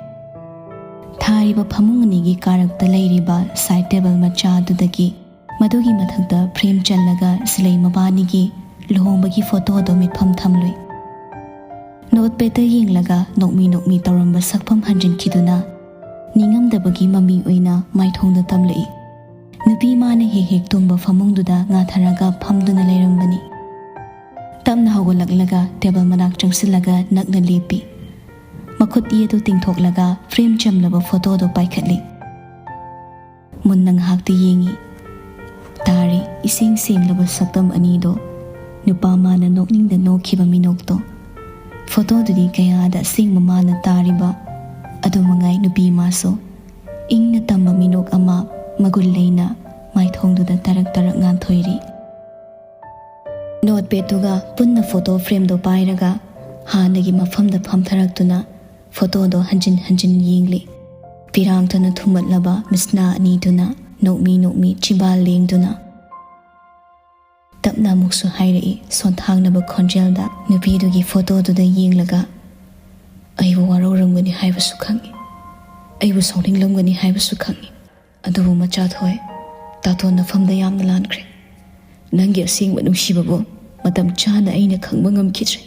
ꯊꯥꯔꯤꯕ ꯐꯃꯨꯡ ꯑꯅꯤꯒꯤ ꯀꯥꯔꯛꯇ ꯂꯩꯔꯤꯕ ꯁꯥꯏꯗ ꯇꯦꯕꯜ ꯃꯆꯥ ꯑꯗꯨꯗꯒꯤ ꯃꯗꯨꯒꯤ ꯃꯊꯛꯇ ꯐ꯭ꯔꯦꯝ ꯆꯜꯂꯒ ꯁꯤꯂꯩ ꯃꯕꯥꯅꯤꯒꯤ ꯂꯨꯍꯣꯡꯕꯒꯤ ꯐꯣꯇꯣꯗꯣ ꯃꯤꯠꯐꯝ ꯊꯝꯂꯨꯏ꯫ ꯅꯣꯠꯄꯦꯗꯇ ꯌꯦꯡꯂꯒ ꯅꯣꯛꯃꯤ ꯅꯣꯛꯃꯤ ꯇꯧꯔꯝꯕ ꯁꯛꯐꯝ ꯍꯟꯖꯤꯟꯈꯤꯗꯨꯅ ꯅꯤꯡꯉꯝꯗꯕꯒꯤ ꯃꯃꯤ ꯑꯣꯏꯅ ꯃꯥꯏꯊꯣꯡꯗ ꯇꯝꯂꯛꯏ꯫ ꯅꯨꯄꯤ ꯃꯥꯅ ꯍꯦꯛ ꯍꯦꯛ ꯇꯨꯝꯕ ꯐꯃꯨꯡꯗꯨꯗ ꯉꯥꯊꯔꯒ ꯐꯝꯗꯨꯅ ꯂꯩꯔꯝꯕꯅꯤ꯫ ꯇꯞꯅ ꯍꯧꯒꯠꯂꯛꯂꯒ ꯇꯦꯕꯜ ꯃꯅꯥꯛ ꯆꯪꯁꯤꯜꯂꯒ ꯅꯛꯅ ꯂꯦꯞꯄꯤ꯫ ꯃꯈꯨꯠ ꯏ ꯑꯗꯨ ꯇꯤꯡꯊꯣꯛꯂꯒ ꯐ꯭ꯔꯦꯝ ꯆꯝꯂꯕ ꯐꯣꯇꯣꯗꯣ ꯄꯥꯏꯈꯠꯂꯤ꯫ ꯃꯨꯟꯅ ꯉꯥꯏꯍꯥꯛꯇꯤ ꯌꯦꯡꯉꯤ꯫ ꯇꯥꯔꯤ ꯏꯁꯦꯡ ꯁꯦꯡꯂꯕ ꯁꯛꯇꯝ ꯑꯅꯤꯗꯣ, ꯅꯨꯄꯥ ꯃꯥꯅ ꯅꯣꯛꯅꯤꯡꯗ ꯅꯣꯛꯈꯤꯕ ꯃꯤꯅꯣꯛꯇꯣ꯫ ꯐꯣꯇꯣꯗꯨꯗꯤ ꯀꯌꯥꯗ ꯑꯁꯦꯡꯕ ꯃꯥꯅ ꯇꯥꯔꯤꯕ꯫ ꯑꯗꯨ ꯃꯉꯥꯏ ꯅꯨꯄꯤ ꯃꯥꯁꯨ ꯏꯪꯅ ꯇꯝꯕ ꯃꯤꯅꯣꯛ ꯑꯃ ꯃꯒꯨꯟ ꯂꯩꯅ ꯃꯥꯏꯊꯣꯡꯗꯨꯗ ꯇꯔꯛ ꯇꯔꯛ ꯉꯥꯟꯊꯣꯏꯔꯤ꯫ ꯅꯣꯠꯄꯦꯗꯇꯨꯒ ꯄꯨꯟꯅ ꯐꯣꯇꯣ ꯐ꯭ꯔꯦꯝꯗꯣ ꯄꯥꯏꯔꯒ ꯍꯥꯟꯅꯒꯤ ꯃꯐꯝꯗ ꯐꯝꯊꯔꯛꯇꯨꯅ ꯐꯣꯇꯣꯗꯣ ꯍꯟꯖꯤꯟ ꯍꯟꯖꯤꯟ ꯌꯦꯡꯂꯤ꯫ ꯄꯤꯔꯥꯡꯇꯅ ꯊꯨꯝꯃꯠꯂꯕ ꯃꯤꯠꯁꯅꯥ ꯑꯅꯤꯗꯨꯅ ꯅꯣꯛꯃꯤ ꯅꯣꯛꯃꯤ ꯆꯤꯕꯥꯜ ꯂꯦꯡꯗꯨꯅ꯫ ꯇꯞꯅ ꯑꯃꯨꯛꯁꯨ ꯍꯥꯏꯔꯛꯏ ꯁꯣꯟꯊꯥꯡꯅꯕ ꯈꯣꯟꯖꯦꯜꯗ ꯅꯨꯄꯤꯗꯨꯒꯤ ꯐꯣꯇꯣꯗꯨꯗ ꯌꯦꯡꯂꯒ, "ꯑꯩꯕꯨ ꯋꯥꯔꯧꯔꯝꯒꯅꯤ ꯍꯥꯏꯕꯁꯨ ꯈꯪꯏ, ꯑꯩꯕꯨ ꯁꯥꯎꯅꯤꯡꯂꯝꯒꯅꯤ ꯍꯥꯏꯕꯁꯨ ꯈꯪꯏ꯫ ꯑꯗꯨꯕꯨ ꯃꯆꯥꯊꯣꯏ, ꯇꯥꯇꯣꯟ ꯅꯐꯝꯗ ꯌꯥꯝꯅ ꯂꯥꯟꯈ꯭ꯔꯦ꯫ ꯅꯪꯒꯤ ꯑꯁꯦꯡꯕ ꯅꯨꯡꯁꯤꯕꯕꯨ ꯃꯇꯝ ꯆꯥꯅ ꯑꯩꯅ ꯈꯪꯕ ꯉꯝꯈꯤꯗ꯭ꯔꯦ꯫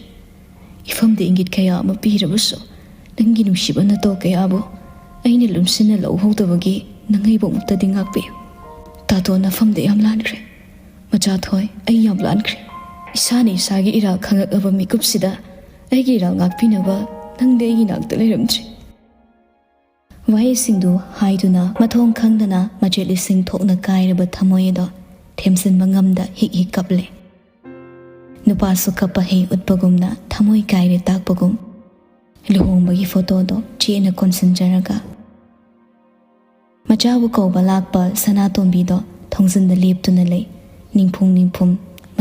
ꯏꯐꯝꯗ ꯏꯪꯒꯤꯠ ꯀꯌꯥ ꯑꯃ ꯄꯤꯔꯕꯁꯨ ꯅꯪꯒꯤ ꯅꯨꯡꯁꯤꯕ ꯅꯇꯧ ꯀꯌꯥꯕꯨ ꯑꯩꯅ ꯂꯨꯝꯁꯤꯟꯅ ꯂꯧꯍꯧꯗꯕꯒꯤ ꯅꯪ ꯑꯩꯕꯨ ꯑꯃꯨꯛꯇꯗꯤ ꯉꯥꯛꯄꯤꯌꯨ꯫ ꯇꯥꯇꯣꯟ ꯅꯐꯝꯗ ꯌꯥꯝ ꯂꯥꯟꯈ꯭ꯔꯦ꯫ ꯃꯆꯥꯊꯣꯏ, ꯑꯩ ꯌꯥꯝ ꯂꯥꯟꯈ꯭ꯔꯦ꯫ ꯏꯁꯥꯅ ꯏꯁꯥꯒꯤ ꯏꯔꯥꯜ ꯈꯪꯉꯛꯂꯕ ꯃꯤꯀꯨꯞꯁꯤꯗ ꯑꯩꯒꯤ ꯏꯔꯥꯜ ꯉꯥꯛꯄꯤꯅꯕ ꯅꯪꯗꯤ ꯑꯩꯒꯤ ꯅꯥꯛꯇ ꯂꯩꯔꯝꯗ꯭ꯔꯦ꯫" ꯋꯥꯍꯩꯁꯤꯡꯗꯨ ꯍꯥꯏꯗꯨꯅ ꯃꯊꯣꯡ ꯈꯪꯗꯅ ꯃꯆꯦꯠ ꯂꯤꯁꯤꯡ ꯊꯣꯛꯅ ꯀꯥꯏꯔꯕ ꯊꯃꯣꯏ ꯑꯗꯣ ꯊꯦꯝꯖꯤꯟꯕ ꯉꯝꯗ ꯍꯤꯛ ꯍꯤꯛ ꯀꯞꯂꯦ꯫ ꯅꯨꯄꯥꯁꯨ ꯀꯞꯄ ꯍꯩ ꯎꯠꯄꯒꯨꯝꯅ ꯊꯃꯣꯏ ꯀꯥꯏꯔꯦ ꯇꯥꯛꯄꯒꯨꯝ ꯂꯨꯍꯣꯡꯕꯒꯤ ꯐꯣꯇꯣꯗꯣ ꯆꯦꯠꯅ ꯀꯣꯟꯁꯤꯟꯖꯔꯒ꯫ ꯃꯆꯥꯕꯨ ꯀꯧꯕ ꯂꯥꯛꯄ ꯁꯅꯥꯇꯣꯝꯕꯤꯗꯣ ꯊꯣꯡꯖꯤꯟꯗ ꯂꯦꯞꯇꯨꯅ ꯂꯩ꯫ ꯅꯤꯡꯐꯨꯡ ꯅꯤꯡꯐꯨꯡ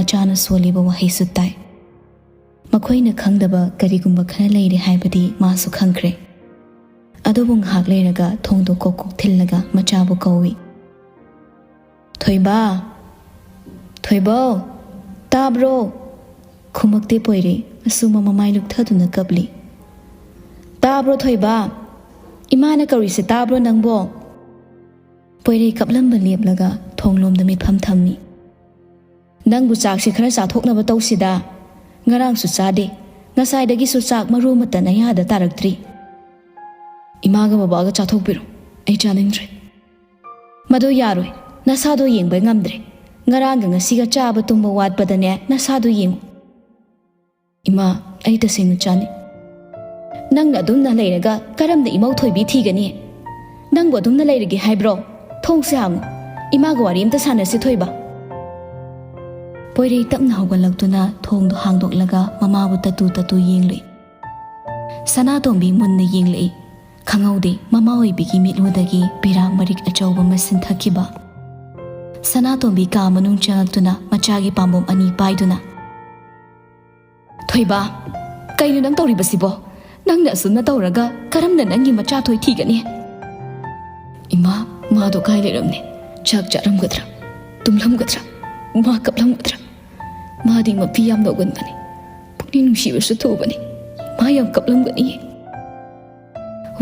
ꯃꯆꯥꯅ ꯁꯣꯜꯂꯤꯕ ꯋꯥꯍꯩꯁꯨ ꯇꯥꯏ꯫ ꯃꯈꯣꯏꯅ ꯈꯪꯗꯕ ꯀꯔꯤꯒꯨꯝꯕ ꯈꯔ ꯂꯩꯔꯦ ꯍꯥꯏꯕꯗꯤ ꯃꯥꯁꯨ ꯈꯪꯈ꯭ꯔꯦ꯫ ꯑꯗꯨꯕꯨ ꯉꯥꯏꯍꯥꯛ ꯂꯩꯔꯒ ꯊꯣꯡꯗꯣ ꯀꯣꯛ ꯀꯣꯛ ꯊꯤꯜꯂꯒ ꯃꯆꯥꯕꯨ ꯀꯧꯏ꯫ "ꯊꯣꯏꯕ! ꯊꯣꯏꯕꯧ! ꯇꯥꯕ꯭ꯔꯣ?" ꯈꯨꯝꯃꯛꯇꯦ ꯄꯣꯏꯔꯩ, ꯑꯁꯨꯝ ꯃꯃꯥꯏ ꯂꯨꯛꯊꯗꯨꯅ ꯀꯞꯂꯤ꯫ "ꯇꯥꯕ꯭ꯔꯣ ꯊꯣꯏꯕ? ꯏꯃꯥꯅ ꯀꯧꯔꯤꯁꯦ ꯇꯥꯕ꯭ꯔꯣ ꯅꯪꯕꯣ?" ꯄꯣꯏꯔꯩ ꯀꯞꯂꯝꯕ ꯂꯦꯞꯂꯒ ꯊꯣꯡꯂꯣꯝꯗ ꯃꯤꯠꯐꯝ ꯊꯝꯃꯤ꯫ "ꯅꯪꯕꯨ ꯆꯥꯛꯁꯦ ꯈꯔ ꯆꯥꯊꯣꯛꯅꯕ ꯇꯧꯁꯤꯗ꯫ ꯉꯔꯥꯡꯁꯨ ꯆꯥꯗꯦ, ꯉꯁꯥꯏꯗꯒꯤꯁꯨ ꯆꯥꯛ ꯃꯔꯨ ꯑꯃꯠꯇ ꯅꯌꯥꯗ ꯇꯥꯔꯛꯇ꯭ꯔꯤ꯫ ꯏꯃꯥꯒ ꯕꯕꯥꯒ ꯆꯥꯊꯣꯛꯄꯤꯔꯣ, ꯑꯩ ꯆꯥꯅꯤꯡꯗ꯭ꯔꯦ꯫" "ꯃꯗꯨ ꯌꯥꯔꯣꯏ, ꯅꯁꯥꯗꯣ ꯌꯦꯡꯕ ꯉꯝꯗ꯭ꯔꯦ꯫ ꯉꯔꯥꯡꯒ ꯉꯁꯤꯒ ꯆꯥꯕ ꯇꯨꯝꯕ ꯋꯥꯠꯄꯗꯅꯦ ꯅꯁꯥꯗꯣ ꯌꯦꯡꯉꯨ꯫" "ꯏꯃꯥ, ꯑꯩ ꯇꯁꯦꯡꯅ ꯆꯥꯅꯤꯡ..." "ꯅꯪꯅ ꯑꯗꯨꯝꯅ ꯂꯩꯔꯒ ꯀꯔꯝꯅ ꯏꯃꯧ ꯊꯣꯏꯕꯤ ꯊꯤꯒꯅꯤ? ꯅꯪꯕꯨ ꯑꯗꯨꯝꯅ ꯂꯩꯔꯒꯦ ꯍꯥꯏꯕ꯭ꯔꯣ? ꯊꯣꯡꯁꯦ ꯍꯥꯡꯉꯨ, ꯏꯃꯥꯒ ꯋꯥꯔꯤ ꯑꯝꯇ ꯁꯥꯟꯅꯁꯤ ꯊꯣꯏꯕ꯫" ꯄꯣꯏꯔꯩ ꯇꯞꯅ ꯍꯧꯒꯠꯂꯛꯇꯨꯅ ꯊꯣꯡꯗꯨ ꯍꯥꯡꯗꯣꯛꯂꯒ ꯃꯃꯥꯕꯨ ꯇꯠꯇꯨ ꯇꯠꯇꯨ ꯌꯦꯡꯂꯨꯏ꯫ ꯁꯅꯥꯇꯣꯝꯕꯤ ꯃꯨꯟꯅ ꯌꯦꯡꯂꯛꯏ꯫ ꯈꯪꯍꯧꯗꯦ, ꯃꯃꯥ ꯑꯣꯏꯕꯤꯒꯤ ꯃꯤꯠꯂꯨꯗꯒꯤ ꯄꯤꯔꯥꯡ ꯃꯔꯤꯛ ꯑꯆꯧꯕ ꯑꯃ ꯁꯤꯟꯊꯈꯤꯕ꯫ ꯁꯅꯥꯇꯣꯝꯕꯤ ꯀꯥ ꯃꯅꯨꯡ ꯆꯪꯉꯛꯇꯨꯅ ꯃꯆꯥꯒꯤ ꯄꯥꯝꯕꯣꯝ ꯑꯅꯤ ꯄꯥꯏꯗꯨꯅ, "ꯊꯣꯏꯕ, ꯀꯩꯅꯣ ꯅꯪ ꯇꯧꯔꯤꯕꯁꯤꯕꯣ? ꯅꯪꯅ ꯑꯁꯨꯝꯅ ꯇꯧꯔꯒ ꯀꯔꯝꯅ ꯅꯪꯒꯤ ꯃꯆꯥ ꯊꯣꯏ ꯊꯤꯒꯅꯤ?" "ꯏꯃꯥ, ꯃꯥꯗꯣ ꯀꯥꯏ ꯂꯩꯔꯝꯅꯤ? ꯆꯥꯛ ꯆꯥꯔꯝꯒꯗ꯭ꯔꯥ? ꯇꯨꯝꯂꯝꯒꯗ꯭ꯔꯥ? ꯃꯥ ꯀꯞꯂꯝꯒꯗ꯭ꯔꯥ? ꯃꯥꯗꯤ ꯃꯄꯤ ꯌꯥꯝ ꯅꯧꯒꯟꯕꯅꯤ, ꯄꯨꯛꯅꯤꯡ ꯅꯨꯡꯁꯤꯕꯁꯨ ꯊꯨꯕꯅꯤ꯫ ꯃꯥ ꯌꯥꯝ ꯀꯞꯂꯝꯒꯅꯤꯌꯦ꯫"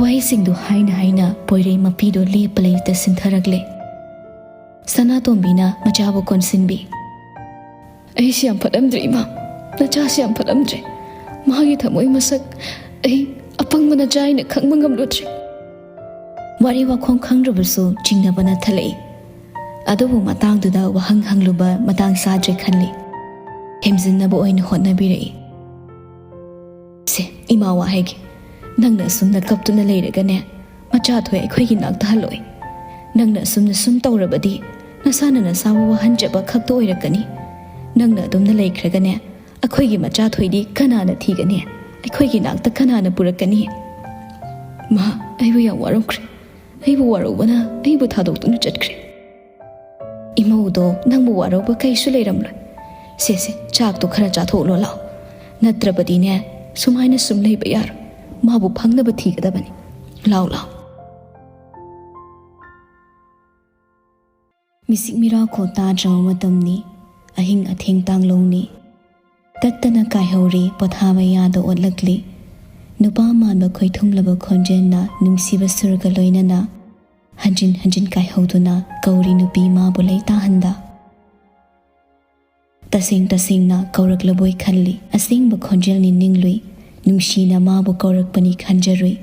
ꯋꯥꯍꯩꯁꯤꯡꯗꯨ ꯍꯥꯏꯅ ꯍꯥꯏꯅ ꯄꯣꯏꯔꯩ ꯃꯄꯤꯗꯨ ꯂꯦꯞꯄ ꯂꯩꯇ ꯁꯤꯟꯊꯔꯛꯂꯦ꯫ ꯁꯅꯥꯇꯣꯝꯕꯤꯅ ꯃꯆꯥꯕꯨ ꯀꯣꯟꯁꯤꯟꯕꯤ꯫ "ꯑꯩꯁꯤ ꯌꯥꯝ ꯐꯠꯂꯝꯗ꯭ꯔꯦ ꯏꯃꯥ, ꯅꯆꯥꯁꯤ ꯌꯥꯝ ꯐꯠꯂꯝꯗ꯭ꯔꯦ꯫ ꯃꯥꯒꯤ ꯊꯃꯣꯏ ꯃꯁꯛ ꯑꯩ ꯑꯄꯪꯕ ꯅꯆꯥ ꯍꯥꯏꯅ ꯈꯪꯕ ꯉꯝꯂꯨꯗ꯭ꯔꯦ꯫" ꯋꯥꯔꯤ ꯋꯥꯈꯣꯡ ꯈꯪꯗ꯭ꯔꯕꯁꯨ ꯆꯤꯡꯅꯕꯅ ꯊꯜꯂꯛꯏ꯫ ꯑꯗꯨꯕꯨ ꯃꯇꯥꯡꯗꯨꯗ ꯋꯥꯍꯪ ꯍꯪꯂꯨꯕ ꯃꯇꯥꯡ ꯆꯥꯗ꯭ꯔꯦ ꯈꯜꯂꯤ꯫ ꯍꯦꯝꯖꯤꯟꯅꯕ ꯑꯣꯏꯅ ꯍꯣꯠꯅꯕꯤꯔꯛꯏ꯫ "ꯁꯦ, ꯏꯃꯥ ꯋꯥ ꯍꯥꯏꯒꯦ꯫ ꯅꯪꯅ ꯑꯁꯨꯝꯅ ꯀꯞꯇꯨꯅ ꯂꯩꯔꯒꯅꯦ, ꯃꯆꯥ ꯊꯣꯏ ꯑꯩꯈꯣꯏꯒꯤ ꯅꯥꯛꯇ ꯍꯜꯂꯛꯑꯣꯏ꯫ ꯅꯪꯅ ꯑꯁꯨꯝꯅ ꯁꯨꯝ ꯇꯧꯔꯕꯗꯤ ꯅꯁꯥꯅ ꯅꯁꯥꯕꯨ ꯋꯥꯍꯟꯖꯕ ꯈꯛꯇ ꯑꯣꯏꯔꯛꯀꯅꯤ꯫ ꯅꯪꯅ ꯑꯗꯨꯝꯅ ꯂꯩꯈ꯭ꯔꯒꯅꯦ, ꯑꯩꯈꯣꯏꯒꯤ ꯃꯆꯥ ꯊꯣꯏꯗꯤ ꯀꯅꯥꯅ ꯊꯤꯒꯅꯤ? ꯑꯩꯈꯣꯏꯒꯤ ꯅꯥꯛꯇ ꯀꯅꯥꯅ ꯄꯨꯔꯛꯀꯅꯤ?" "ꯃꯥ, ꯑꯩꯕꯨ ꯌꯥꯝ ꯋꯥꯔꯧꯈ꯭ꯔꯦ꯫ ꯑꯩꯕꯨ ꯋꯥꯔꯧꯕꯅ ꯑꯩꯕꯨ ꯊꯥꯗꯣꯛꯇꯨꯅ ꯆꯠꯈ꯭ꯔꯦ꯫" "ꯏꯃꯧꯗꯣ ꯅꯪꯕꯨ ꯋꯥꯔꯧꯕ ꯀꯩꯁꯨ ꯂꯩꯔꯝꯂꯣꯏ꯫ "ꯁꯦ ꯁꯦ, ꯆꯥꯛꯇꯣ ꯈꯔ ꯆꯥꯊꯣꯛꯂꯣ ꯂꯥꯎ, ꯅꯠꯇ꯭ꯔꯕꯗꯤꯅꯦ ꯁꯨꯃꯥꯏꯅ ꯁꯨꯝ ꯂꯩꯕ ꯌꯥꯔꯣꯏ꯫ ꯃꯥꯕꯨ ꯐꯪꯅꯕ ꯊꯤꯒꯗꯕꯅꯤ꯫ ꯂꯥꯎ ꯂꯥꯎ"꯫ ꯃꯤꯁꯤꯛ ꯃꯤꯔꯥꯎꯈꯣꯜ ꯇꯥꯗ꯭ꯔꯕ ꯃꯇꯝꯅꯤ꯫ ꯑꯍꯤꯡ ꯑꯊꯦꯡ ꯇꯥꯡꯂꯧꯅꯤ꯫ ꯇꯠꯇꯅ ꯀꯥꯏꯍꯧꯔꯤ, ꯄꯣꯊꯥꯕ ꯌꯥꯗ ꯑꯣꯠꯂꯛꯂꯤ꯫ ꯅꯨꯄꯥ ꯃꯥꯟꯕ ꯈꯣꯏꯊꯨꯝꯂꯕ ꯈꯣꯟꯖꯦꯜꯅ ꯅꯨꯡꯁꯤꯕ ꯁꯨꯔꯒ ꯂꯣꯏꯅꯅ ꯍꯟꯖꯤꯟ ꯍꯟꯖꯤꯟ ꯀꯥꯏꯍꯧꯗꯨꯅ ꯀꯧꯔꯤ ꯅꯨꯄꯤ ꯃꯥꯕꯨ ꯂꯩꯇꯥꯍꯟꯗ꯫ ꯇꯁꯦꯡ ꯇꯁꯦꯡꯅ ꯀꯧꯔꯛꯂꯕꯣꯏ ꯈꯜꯂꯤ꯫ ꯑꯁꯦꯡꯕ ꯈꯣꯟꯖꯦꯜꯅꯤ ꯅꯤꯡꯂꯨꯏ꯫ ꯅꯨꯡꯁꯤꯅ ꯃꯥꯕꯨ ꯀꯧꯔꯛꯄꯅꯤ ꯈꯟꯖꯔꯨꯏ꯫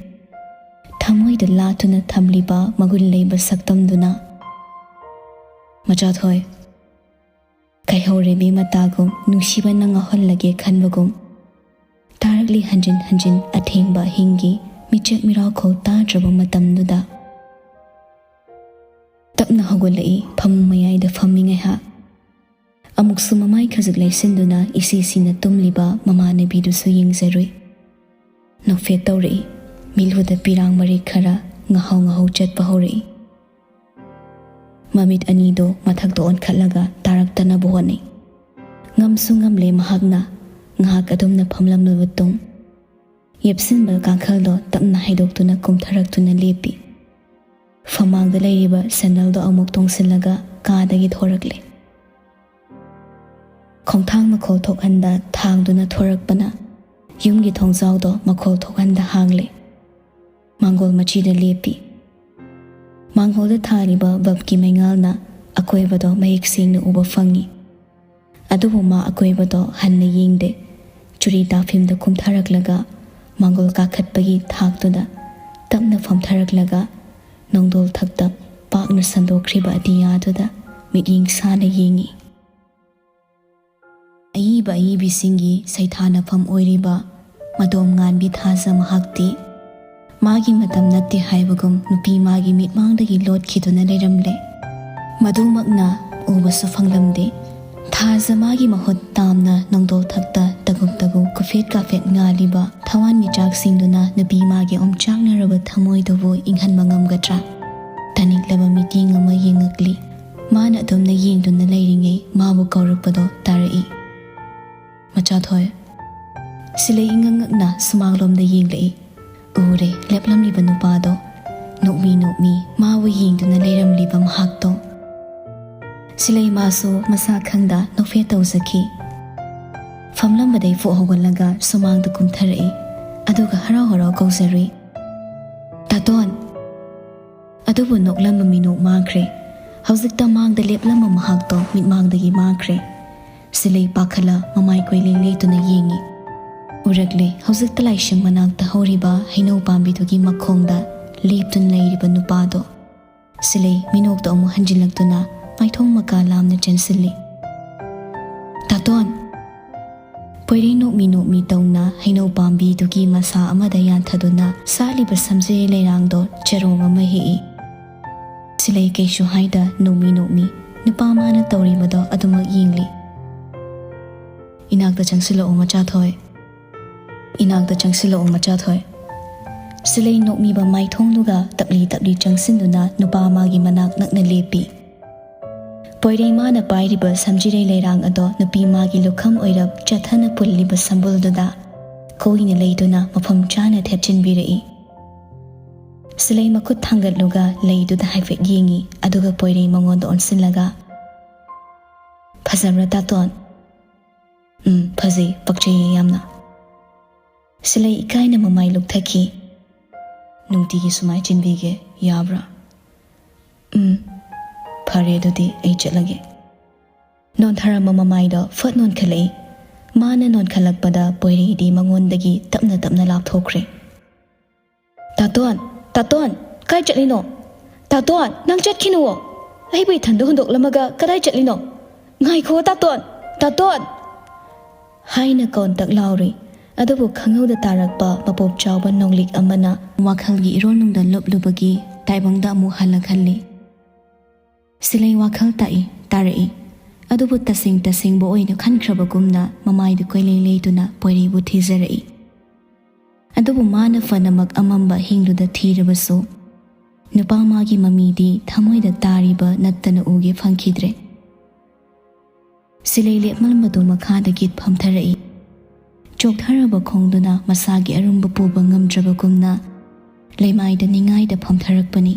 ꯊꯃꯣꯏꯗ ꯂꯥꯠꯇꯨꯅ ꯊꯝꯂꯤꯕ ꯃꯒꯨꯟ ꯂꯩꯕ ꯁꯛꯇꯝꯗꯨꯅ꯫ "ꯃꯆꯥꯊꯣꯏ"꯫ ꯀꯥꯏꯍꯧꯔꯦ ꯃꯤ ꯃꯇꯥꯒꯨꯝ, ꯅꯨꯡꯁꯤꯕꯅ ꯉꯥꯎꯍꯜꯂꯒꯦ ꯈꯟꯕꯒꯨꯝ꯫ ꯇꯥꯔꯛꯂꯤ ꯍꯟꯖꯤꯟ ꯍꯟꯖꯤꯟ ꯑꯊꯦꯡꯕ ꯑꯍꯤꯡꯒꯤ ꯃꯤꯆꯦꯛ ꯃꯤꯔꯥꯎꯈꯣꯜ ꯇꯥꯗ꯭ꯔꯕ ꯃꯇꯝꯗꯨꯗ꯫ ꯇꯞꯅ ꯍꯧꯒꯠꯂꯛꯏ, ꯐꯃꯨꯡ ꯃꯌꯥꯏꯗ ꯐꯝꯃꯤ ꯉꯥꯏꯍꯥꯛ꯫ ꯑꯃꯨꯛꯁꯨ ꯃꯃꯥꯏ ꯈꯖꯤꯛ ꯂꯩꯁꯤꯟꯗꯨꯅ ꯏꯁꯤ ꯁꯤꯅ ꯇꯨꯝꯂꯤꯕ ꯃꯃꯥꯟꯅꯕꯤꯗꯨꯁꯨ ꯌꯦꯡꯖꯔꯨꯏ꯫ ꯅꯣꯛꯐꯦꯠ ꯇꯧꯔꯛꯏ꯫ ꯃꯤꯠꯂꯨꯗ ꯄꯤꯔꯥꯡ ꯃꯔꯤꯛ ꯈꯔ ꯉꯥꯍꯧ ꯉꯥꯍꯧ ꯆꯠꯄ ꯍꯧꯔꯛꯏ꯫ ꯃꯃꯤꯠ ꯑꯅꯤꯗꯣ ꯃꯊꯛꯇ ꯑꯣꯟꯈꯠꯂꯒ ꯇꯥꯔꯛꯇꯅꯕ ꯍꯣꯠꯅꯩ꯫ ꯉꯝꯁꯨ ꯉꯝꯂꯦ ꯃꯍꯥꯛꯅ꯫ ꯉꯥꯏꯍꯥꯛ ꯑꯗꯨꯝꯅ ꯐꯝꯂꯝꯂꯕ ꯇꯨꯡ, ꯌꯦꯞꯁꯤꯟꯕ ꯀꯥꯡꯈꯜꯗꯣ ꯇꯞꯅ ꯍꯥꯏꯗꯣꯛꯇꯨꯅ ꯀꯨꯝꯊꯔꯛꯇꯨꯅ ꯂꯦꯞꯄꯤ꯫ ꯐꯃꯥꯡꯗ ꯂꯩꯔꯤꯕ ꯁꯦꯟꯗꯜꯗꯣ ꯑꯃꯨꯛ ꯇꯣꯡꯁꯤꯜꯂꯒ ꯀꯥꯗꯒꯤ ꯊꯣꯔꯛꯂꯦ꯫ ꯈꯣꯡꯊꯥꯡ ꯃꯈꯣꯜ ꯊꯣꯛꯍꯟꯗ ꯊꯥꯡꯗꯨꯅ ꯊꯣꯔꯛꯄꯅ ꯌꯨꯝꯒꯤ ꯊꯣꯡꯖꯥꯎꯗꯣ ꯃꯈꯣꯜ ꯊꯣꯛꯍꯟꯗ ꯍꯥꯡꯂꯦ꯫ ꯃꯥꯡꯒꯣꯜ ꯃꯆꯤꯗ ꯂꯦꯞꯄꯤ꯫ ꯃꯥꯡꯒꯣꯜꯗ ꯊꯥꯜꯂꯤꯕ ꯕꯜꯕꯀꯤ ꯃꯩꯉꯥꯜꯅ ꯑꯀꯣꯏꯕꯗꯣ ꯃꯌꯦꯛ ꯁꯦꯡꯅ ꯎꯕ ꯐꯪꯉꯤ꯫ ꯑꯗꯨꯕꯨ ꯃꯥ ꯑꯀꯣꯏꯕꯗꯣ ꯍꯟꯅ ꯌꯦꯡꯗꯦ꯫ ꯆꯨꯔꯤ ꯇꯥꯐꯤꯝꯗ ꯀꯨꯝꯊꯔꯛꯂꯒ ꯃꯥꯡꯒꯣꯜ ꯀꯥꯈꯠꯄꯒꯤ ꯊꯥꯛꯇꯨꯗ ꯇꯞꯅ ꯐꯝꯊꯔꯛꯂꯒ ꯅꯣꯡꯗꯣꯜ ꯊꯛꯇ ꯄꯥꯛꯅ ꯁꯟꯗꯣꯛꯈ꯭ꯔꯤꯕ ꯑꯇꯤꯌꯥꯗꯨꯗ ꯃꯤꯠꯌꯦꯡ ꯁꯥꯅ ꯌꯦꯡꯉꯤ꯫ ꯑꯏꯕ ꯑꯏꯕꯤꯁꯤꯡꯒꯤ ꯁꯩꯊꯥꯅꯐꯝ ꯑꯣꯏꯔꯤꯕ ꯃꯗꯣꯝ ꯉꯥꯟꯕꯤ ꯊꯥꯖ ꯃꯍꯥꯛꯇꯤ ꯃꯥꯒꯤ ꯃꯇꯝ ꯅꯠꯇꯦ ꯍꯥꯏꯕꯒꯨꯝ ꯅꯨꯄꯤ ꯃꯥꯒꯤ ꯃꯤꯠꯃꯥꯡꯗꯒꯤ ꯂꯣꯠꯈꯤꯗꯨꯅ ꯂꯩꯔꯝꯂꯦ꯫ ꯃꯗꯨꯃꯛꯅ ꯎꯕꯁꯨ ꯐꯪꯂꯝꯗꯦ꯫ ꯊꯥꯖ ꯃꯥꯒꯤ ꯃꯍꯨꯠ ꯇꯥꯝꯅ ꯅꯣꯡꯗꯣꯜ ꯊꯛꯇ ꯇꯒꯨꯞ ꯇꯒꯨꯞ ꯀꯨꯐꯦꯠ ꯀꯥꯐꯦꯠ ꯉꯥꯜꯂꯤꯕ ꯊꯋꯥꯟꯃꯤꯆꯥꯛꯁꯤꯡꯗꯨꯅ ꯅꯨꯄꯤ ꯃꯥꯒꯤ ꯑꯣꯝꯆꯥꯛꯅꯔꯕ ꯊꯃꯣꯏꯗꯨꯕꯨ ꯏꯪꯍꯟꯕ ꯉꯝꯒꯗ꯭ꯔꯥ? ꯇꯅꯤꯛꯂꯕ ꯃꯤꯠꯌꯦꯡ ꯑꯃ ꯌꯦꯡꯉꯛꯂꯤ꯫ ꯃꯥꯅ ꯑꯗꯨꯝꯅ ꯌꯦꯡꯗꯨꯅ ꯂꯩꯔꯤꯉꯩ ꯃꯥꯕꯨ ꯀꯧꯔꯛꯄꯗꯣ ꯇꯥꯔꯛꯏ꯫ "ꯃꯆꯥꯊꯣꯏ"꯫ ꯁꯤꯂꯩ ꯏꯉꯛ ꯉꯛꯅ ꯁꯨꯃꯥꯡꯂꯣꯝꯗ ꯌꯦꯡꯂꯛꯏ꯫ ꯎꯔꯦ, ꯂꯦꯞꯂꯝꯂꯤꯕ ꯅꯨꯄꯥꯗꯣ꯫ ꯅꯣꯛꯃꯤ ꯅꯣꯛꯃꯤ ꯃꯥꯕꯨ ꯌꯦꯡꯗꯨꯅ ꯂꯩꯔꯝꯂꯤꯕ ꯃꯍꯥꯛꯇꯣ꯫ ꯁꯤꯂꯩ ꯃꯥꯁꯨ ꯃꯁꯥ ꯈꯪꯗ ꯅꯣꯛꯐꯦꯠ ꯇꯧꯖꯈꯤ꯫ ꯐꯝꯂꯝꯕꯗꯩ ꯐꯨꯛ ꯍꯧꯒꯠꯂꯒ ꯁꯨꯃꯥꯡꯗ ꯀꯨꯝꯊꯔꯛꯏ꯫ ꯑꯗꯨꯒ ꯍꯔꯥꯎ ꯍꯔꯥꯎ ꯀꯧꯖꯔꯨꯏ, "ꯇꯥꯇꯣꯟ!" ꯑꯗꯨꯕꯨ ꯅꯣꯛꯂꯝꯕ ꯃꯤꯅꯣꯛ ꯃꯥꯡꯈ꯭ꯔꯦ꯫ ꯍꯧꯖꯤꯛꯇ ꯃꯥꯡꯗ ꯂꯦꯞꯂꯝꯕ ꯃꯍꯥꯛꯇꯣ ꯃꯤꯠꯃꯥꯡꯗꯒꯤ ꯃꯥꯡꯈ꯭ꯔꯦ꯫ ꯁꯤꯂꯩ ꯄꯥꯈꯠꯂ ꯃꯃꯥꯏ ꯀꯣꯏꯂꯦꯡ ꯂꯦꯡꯗꯨꯅ ꯌꯦꯡꯉꯤ꯫ ꯎꯔꯛꯂꯦ, ꯍꯧꯖꯤꯛꯇ ꯂꯥꯏꯁꯪ ꯃꯅꯥꯛꯇ ꯍꯧꯔꯤꯕ ꯍꯩꯅꯧ ꯄꯥꯝꯕꯤꯗꯨꯒꯤ ꯃꯈꯣꯡꯗ ꯂꯦꯞꯇꯨꯅ ꯂꯩꯔꯤꯕ ꯅꯨꯄꯥꯗꯣ꯫ ꯁꯤꯂꯩ ꯃꯤꯅꯣꯛꯇꯣ ꯑꯃꯨꯛ ꯍꯟꯖꯤꯜꯂꯛꯇꯨꯅ ꯃꯥꯏꯊꯣꯡ ꯃꯀꯥ ꯂꯥꯝꯅ ꯆꯦꯟꯁꯤꯜꯂꯤ꯫ "ꯇꯥꯇꯣꯟ!" ꯄꯣꯏꯔꯩ ꯅꯣꯛꯃꯤ ꯅꯣꯛꯃꯤ ꯇꯧꯅ ꯍꯩꯅꯧ ꯄꯥꯝꯕꯤꯗꯨꯒꯤ ꯃꯁꯥ ꯑꯃꯗ ꯌꯥꯟꯊꯗꯨꯅ ꯁꯥꯠꯂꯤꯕ ꯁꯝꯖꯦ ꯂꯩꯔꯥꯡꯗꯣ ꯆꯔꯣꯡ ꯑꯃ ꯍꯦꯛꯏ꯫ ꯁꯤꯂꯩ ꯀꯩꯁꯨ ꯍꯥꯏꯗ ꯅꯣꯛꯃꯤ ꯅꯣꯛꯃꯤ ꯅꯨꯄꯥ ꯃꯥꯅ ꯇꯧꯔꯤꯕꯗꯣ ꯑꯗꯨꯃꯛ ꯌꯦꯡꯂꯤ꯫ "ꯏꯅꯥꯛꯇ ꯆꯪꯁꯤꯜꯂꯛꯑꯣ, ꯃꯆꯥꯊꯣꯏ꯫ ꯏꯅꯥꯛꯇ ꯆꯪꯁꯤꯜꯂꯛꯑꯣ, ꯃꯆꯥꯊꯣꯏ"꯫ ꯁꯤꯂꯩ ꯅꯣꯛꯃꯤꯕ ꯃꯥꯏꯊꯣꯡꯗꯨꯒ ꯇꯞꯂꯤ ꯇꯞꯂꯤ ꯆꯪꯁꯤꯟꯗꯨꯅ ꯅꯨꯄꯥ ꯃꯥꯒꯤ ꯃꯅꯥꯛ ꯅꯛꯅ ꯂꯦꯞꯄꯤ꯫ ꯄꯣꯏꯔꯩ ꯃꯥꯅ ꯄꯥꯏꯔꯤꯕ ꯁꯝꯖꯤꯔꯩ ꯂꯩꯔꯥꯡ ꯑꯗꯣ ꯅꯨꯄꯤ ꯃꯥꯒꯤ ꯂꯨꯈꯝ ꯑꯣꯏꯔꯞ ꯆꯠꯊꯅ ꯄꯨꯜꯂꯤꯕ ꯁꯝꯕꯨꯜꯗꯨꯗ ꯀꯣꯏꯅ ꯂꯩꯗꯨꯅ ꯃꯐꯝ ꯆꯥꯅ ꯊꯦꯠꯆꯤꯟꯕꯤꯔꯛꯏ꯫ ꯁꯤꯂꯩ ꯃꯈꯨꯠ ꯊꯥꯡꯒꯠꯂꯨꯒ ꯂꯩꯗꯨꯗ ꯍꯥꯏꯐꯦꯠ ꯌꯦꯡꯉꯤ, ꯑꯗꯨꯒ ꯄꯣꯏꯔꯩ ꯃꯉꯣꯟꯗ ꯑꯣꯟꯁꯤꯜꯂꯒ, "ꯐꯖꯕ꯭ꯔꯥ, ꯇꯥꯇꯣꯟ?" "ꯎꯝ, ꯐꯖꯩ, ꯄꯛꯆꯩꯌꯦ ꯌꯥꯝꯅ"꯫ ꯁꯤꯂꯩ ꯏꯀꯥꯏꯅ ꯃꯃꯥꯏ ꯂꯨꯛꯊꯈꯤ꯫ "ꯅꯨꯡꯇꯤꯒꯤ ꯁꯨꯃꯥꯏ ꯆꯤꯟꯕꯤꯒꯦ ꯌꯥꯕ꯭ꯔꯥ?" "ꯎꯝ, ꯐꯔꯦ, ꯑꯗꯨꯗꯤ ꯑꯩ ꯆꯠꯂꯒꯦ"꯫ ꯅꯣꯟꯊꯔꯝꯕ ꯃꯃꯥꯏꯗꯣ ꯐꯠ ꯅꯣꯟꯈꯠꯂꯛꯏ꯫ ꯃꯥꯅ ꯅꯣꯟꯈꯠꯂꯛꯄꯗ ꯄꯣꯏꯔꯩꯗꯤ ꯃꯉꯣꯟꯗꯒꯤ ꯇꯞꯅ ꯇꯞꯅ ꯂꯥꯞꯊꯣꯛꯈ꯭ꯔꯦ꯫ "ꯇꯥꯇꯣꯟ! ꯇꯥꯇꯣꯟ! ꯀꯥꯏ ꯆꯠꯂꯤꯅꯣ? ꯇꯥꯇꯣꯟ, ꯅꯪ ꯆꯠꯈꯤꯅꯨꯋꯣ! ꯑꯩꯕꯨ ꯏꯊꯟꯗ ꯍꯨꯟꯗꯣꯛꯂꯝꯃꯒ ꯀꯗꯥꯏ ꯆꯠꯂꯤꯅꯣ? ꯉꯥꯏꯈꯣ, ꯇꯥꯇꯣꯟ! ꯇꯥꯇꯣꯟ!" ꯍꯥꯏꯅ ꯀꯣꯟꯇꯛ ꯂꯥꯎꯔꯤ꯫ ꯑꯗꯨꯕꯨ ꯈꯪꯍꯧꯗ ꯇꯥꯔꯛꯄ ꯃꯄꯣꯞ ꯆꯥꯎꯕ ꯅꯣꯡꯂꯤꯛ ꯑꯃꯅ ꯋꯥꯈꯜꯒꯤ ꯏꯔꯣꯜꯅꯨꯡꯗ ꯂꯨꯞꯂꯨꯕꯒꯤ ꯇꯥꯏꯕꯪꯗ ꯑꯃꯨꯛ ꯍꯜꯂꯛꯍꯜꯂꯤ꯫ ꯁꯤꯂꯩ ꯋꯥꯈꯜ ꯇꯥꯛꯏ, ꯇꯥꯔꯛꯏ꯫ ꯑꯗꯨꯕꯨ ꯇꯁꯦꯡ ꯇꯁꯦꯡꯕ ꯑꯣꯏꯅ ꯈꯟꯈ꯭ꯔꯕꯒꯨꯝꯅ ꯃꯃꯥꯏꯗꯨ ꯀꯣꯏꯂꯩ ꯂꯩꯗꯨꯅ ꯄꯣꯏꯔꯩꯕꯨ ꯊꯤꯖꯔꯛꯏ꯫ ꯑꯗꯨꯕꯨ ꯃꯥꯅ ꯐꯅꯃꯛ ꯑꯃꯝꯕ ꯑꯍꯤꯡꯗꯨꯗ ꯊꯤꯔꯕꯁꯨ, ꯅꯨꯄꯥ ꯃꯥꯒꯤ ꯃꯃꯤꯗꯤ ꯊꯃꯣꯏꯗ ꯇꯥꯔꯤꯕ ꯅꯠꯇꯅ ꯎꯒꯦ ꯐꯪꯈꯤꯗ꯭ꯔꯦ꯫ ꯁꯤꯂꯩ ꯂꯦꯞꯃꯟꯕꯗꯨ ꯃꯈꯥꯗꯒꯤ ꯐꯝꯊꯔꯛꯏ꯫ ꯆꯣꯛꯊꯔꯕ ꯈꯣꯡꯗꯨꯅ ꯃꯁꯥꯒꯤ ꯑꯔꯨꯝꯕ ꯄꯨꯕ ꯉꯝꯗ꯭ꯔꯕꯒꯨꯝꯅ ꯂꯩꯃꯥꯏꯗ ꯅꯤꯡꯉꯥꯏꯗ ꯐꯝꯊꯔꯛꯄꯅꯤ꯫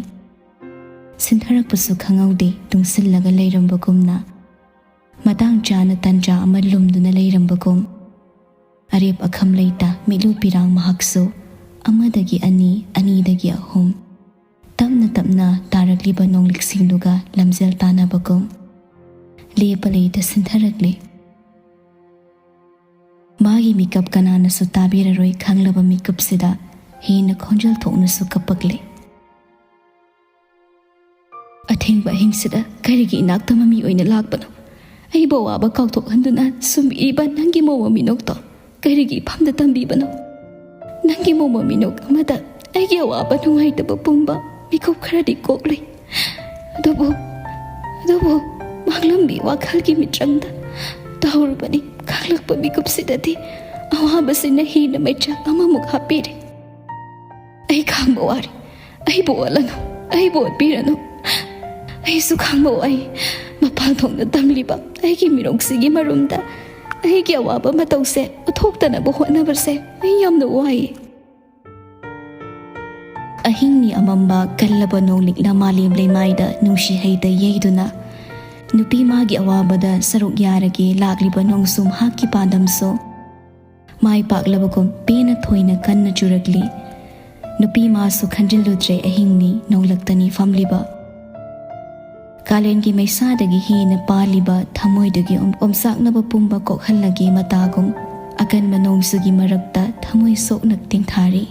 ꯁꯤꯟꯊꯔꯛꯄꯁꯨ ꯈꯪꯍꯧꯗꯦ, ꯇꯨꯡꯁꯤꯜꯂꯒ ꯂꯩꯔꯝꯕꯒꯨꯝꯅ꯫ ꯃꯇꯥꯡ ꯆꯥꯅ ꯇꯟꯖꯥ ꯑꯃ ꯂꯨꯝꯗꯨꯅ ꯂꯩꯔꯝꯕꯒꯨꯝ꯫ ꯑꯔꯦꯞ ꯑꯈꯝ ꯂꯩꯇ ꯃꯤꯠꯂꯨ ꯄꯤꯔꯥꯡ ꯃꯍꯥꯛꯁꯨ ꯑꯃꯗꯒꯤ ꯑꯅꯤ, ꯑꯅꯤꯗꯒꯤ ꯑꯍꯨꯝ꯫ ꯇꯞꯅ ꯇꯞꯅ ꯇꯥꯔꯛꯂꯤꯕ ꯅꯣꯡꯂꯤꯛꯁꯤꯡꯗꯨꯒ ꯂꯝꯖꯦꯜ ꯇꯥꯟꯅꯕꯒꯨꯝ ꯂꯦꯞꯄ ꯂꯩꯇ ꯁꯤꯟꯊꯔꯛꯂꯤ꯫ ꯃꯥꯒꯤ ꯃꯤꯀꯞ ꯀꯅꯥꯅꯁꯨ ꯇꯥꯕꯤꯔꯔꯣꯏ ꯈꯪꯂꯕ ꯃꯤꯀꯨꯞꯁꯤꯗ ꯍꯦꯟꯅ ꯈꯣꯟꯖꯦꯜ ꯊꯣꯛꯅꯁꯨ ꯀꯞꯄꯛꯂꯦ꯫ "ꯑꯊꯦꯡꯕ ꯑꯍꯤꯡꯁꯤꯗ ꯀꯔꯤꯒꯤ ꯏꯅꯥꯛꯇ ꯃꯃꯤ ꯑꯣꯏꯅ ꯂꯥꯛꯄꯅꯣ? ꯑꯩꯕꯨ ꯑꯋꯥꯕ ꯀꯥꯎꯊꯣꯛꯍꯟꯗꯨꯅ ꯁꯨꯝ ꯏꯕ ꯅꯪꯒꯤ ꯃꯣꯃꯣ ꯃꯤꯅꯣꯛꯇꯣ ꯀꯔꯤꯒꯤ ꯏꯐꯝꯗ ꯇꯝꯕꯤꯕꯅꯣ? ꯅꯪꯒꯤ ꯃꯣꯃꯣ ꯃꯤꯅꯣꯛ ꯑꯃꯗ ꯑꯩꯒꯤ ꯑꯋꯥꯕ ꯅꯨꯡꯉꯥꯏꯇꯕ ꯄꯨꯝꯕ ꯃꯤꯀꯨꯞ ꯈꯔꯗꯤ ꯀꯣꯛꯂꯨꯏ꯫ ꯑꯗꯨꯕꯨ, ꯑꯗꯨꯕꯨ ꯃꯥꯡꯂꯝꯕꯤ ꯋꯥꯈꯜꯒꯤ ꯃꯤꯇ꯭ꯔꯪꯗ ꯇꯧꯔꯕꯅꯤ꯫ ꯈꯪꯂꯛꯄ ꯃꯤꯀꯨꯞꯁꯤꯗꯗꯤ ꯑꯋꯥꯕꯁꯤꯅ ꯍꯦꯟꯅ ꯃꯩꯆꯥꯛ ꯑꯃꯃꯨꯛ ꯍꯥꯞꯄꯤꯔꯦ꯫ ꯑꯩ ꯈꯥꯡꯕ ꯋꯥꯔꯦ꯫ ꯑꯩꯕꯨ ꯑꯣꯠꯂꯅꯨ, ꯑꯩꯕꯨ ꯑꯣꯠꯄꯤꯔꯅꯨ꯫ ꯑꯩꯁꯨ ꯈꯥꯡꯕ ꯋꯥꯏ꯫ ꯃꯄꯥꯟ ꯊꯣꯡꯗ ꯇꯝꯂꯤꯕ ꯑꯩꯒꯤ ꯃꯤꯅꯣꯛꯁꯤꯒꯤ ꯃꯔꯨꯝꯗ ꯑꯩꯒꯤ ꯑꯋꯥꯕ ꯃꯇꯧꯁꯦ ꯎꯠꯊꯣꯛꯇꯅꯕ ꯍꯣꯠꯅꯕꯁꯦ ꯑꯩ ꯌꯥꯝꯅ ꯋꯥꯏ"꯫ ꯑꯍꯤꯡꯅꯤ ꯑꯃꯝꯕ ꯀꯜꯂꯕ ꯅꯣꯡꯂꯤꯛꯅ ꯃꯥꯂꯦꯝ ꯂꯩꯃꯥꯏꯗ ꯅꯨꯡꯁꯤ ꯍꯩꯇ ꯌꯩꯗꯨꯅ, ꯅꯨꯄꯤ ꯃꯥꯒꯤ ꯑꯋꯥꯕꯗ ꯁꯔꯨꯛ ꯌꯥꯔꯒꯦ ꯂꯥꯛꯂꯤꯕ ꯅꯣꯡꯖꯨ ꯃꯍꯥꯛꯀꯤ ꯄꯥꯟꯗꯝꯁꯨ ꯃꯥꯏ ꯄꯥꯛꯂꯕꯒꯨꯝ ꯄꯦꯟꯅ ꯊꯣꯏꯅ ꯀꯟꯅ ꯆꯨꯔꯛꯂꯤ꯫ ꯅꯨꯄꯤ ꯃꯥꯁꯨ ꯈꯟꯖꯤꯜꯂꯨꯗ꯭ꯔꯦ ꯑꯍꯤꯡꯅꯤ ꯅꯣꯡꯂꯛꯇꯅꯤ ꯐꯝꯂꯤꯕ꯫ ꯀꯥꯂꯦꯟꯒꯤ ꯃꯩꯁꯥꯗꯒꯤ ꯍꯦꯟꯅ ꯄꯥꯜꯂꯤꯕ ꯊꯃꯣꯏꯗꯨꯒꯤ ꯑꯣꯝ-, ꯑꯣꯝꯆꯥꯛꯅꯕ ꯄꯨꯝꯕ ꯀꯣꯛꯍꯜꯂꯒꯦ ꯃꯇꯥꯒꯨꯝ ꯑꯀꯟꯕ ꯅꯣꯡꯖꯨꯒꯤ ꯃꯔꯛꯇ ꯊꯃꯣꯏ ꯁꯣꯛꯅ ꯇꯦꯡꯊꯥꯔꯤ꯫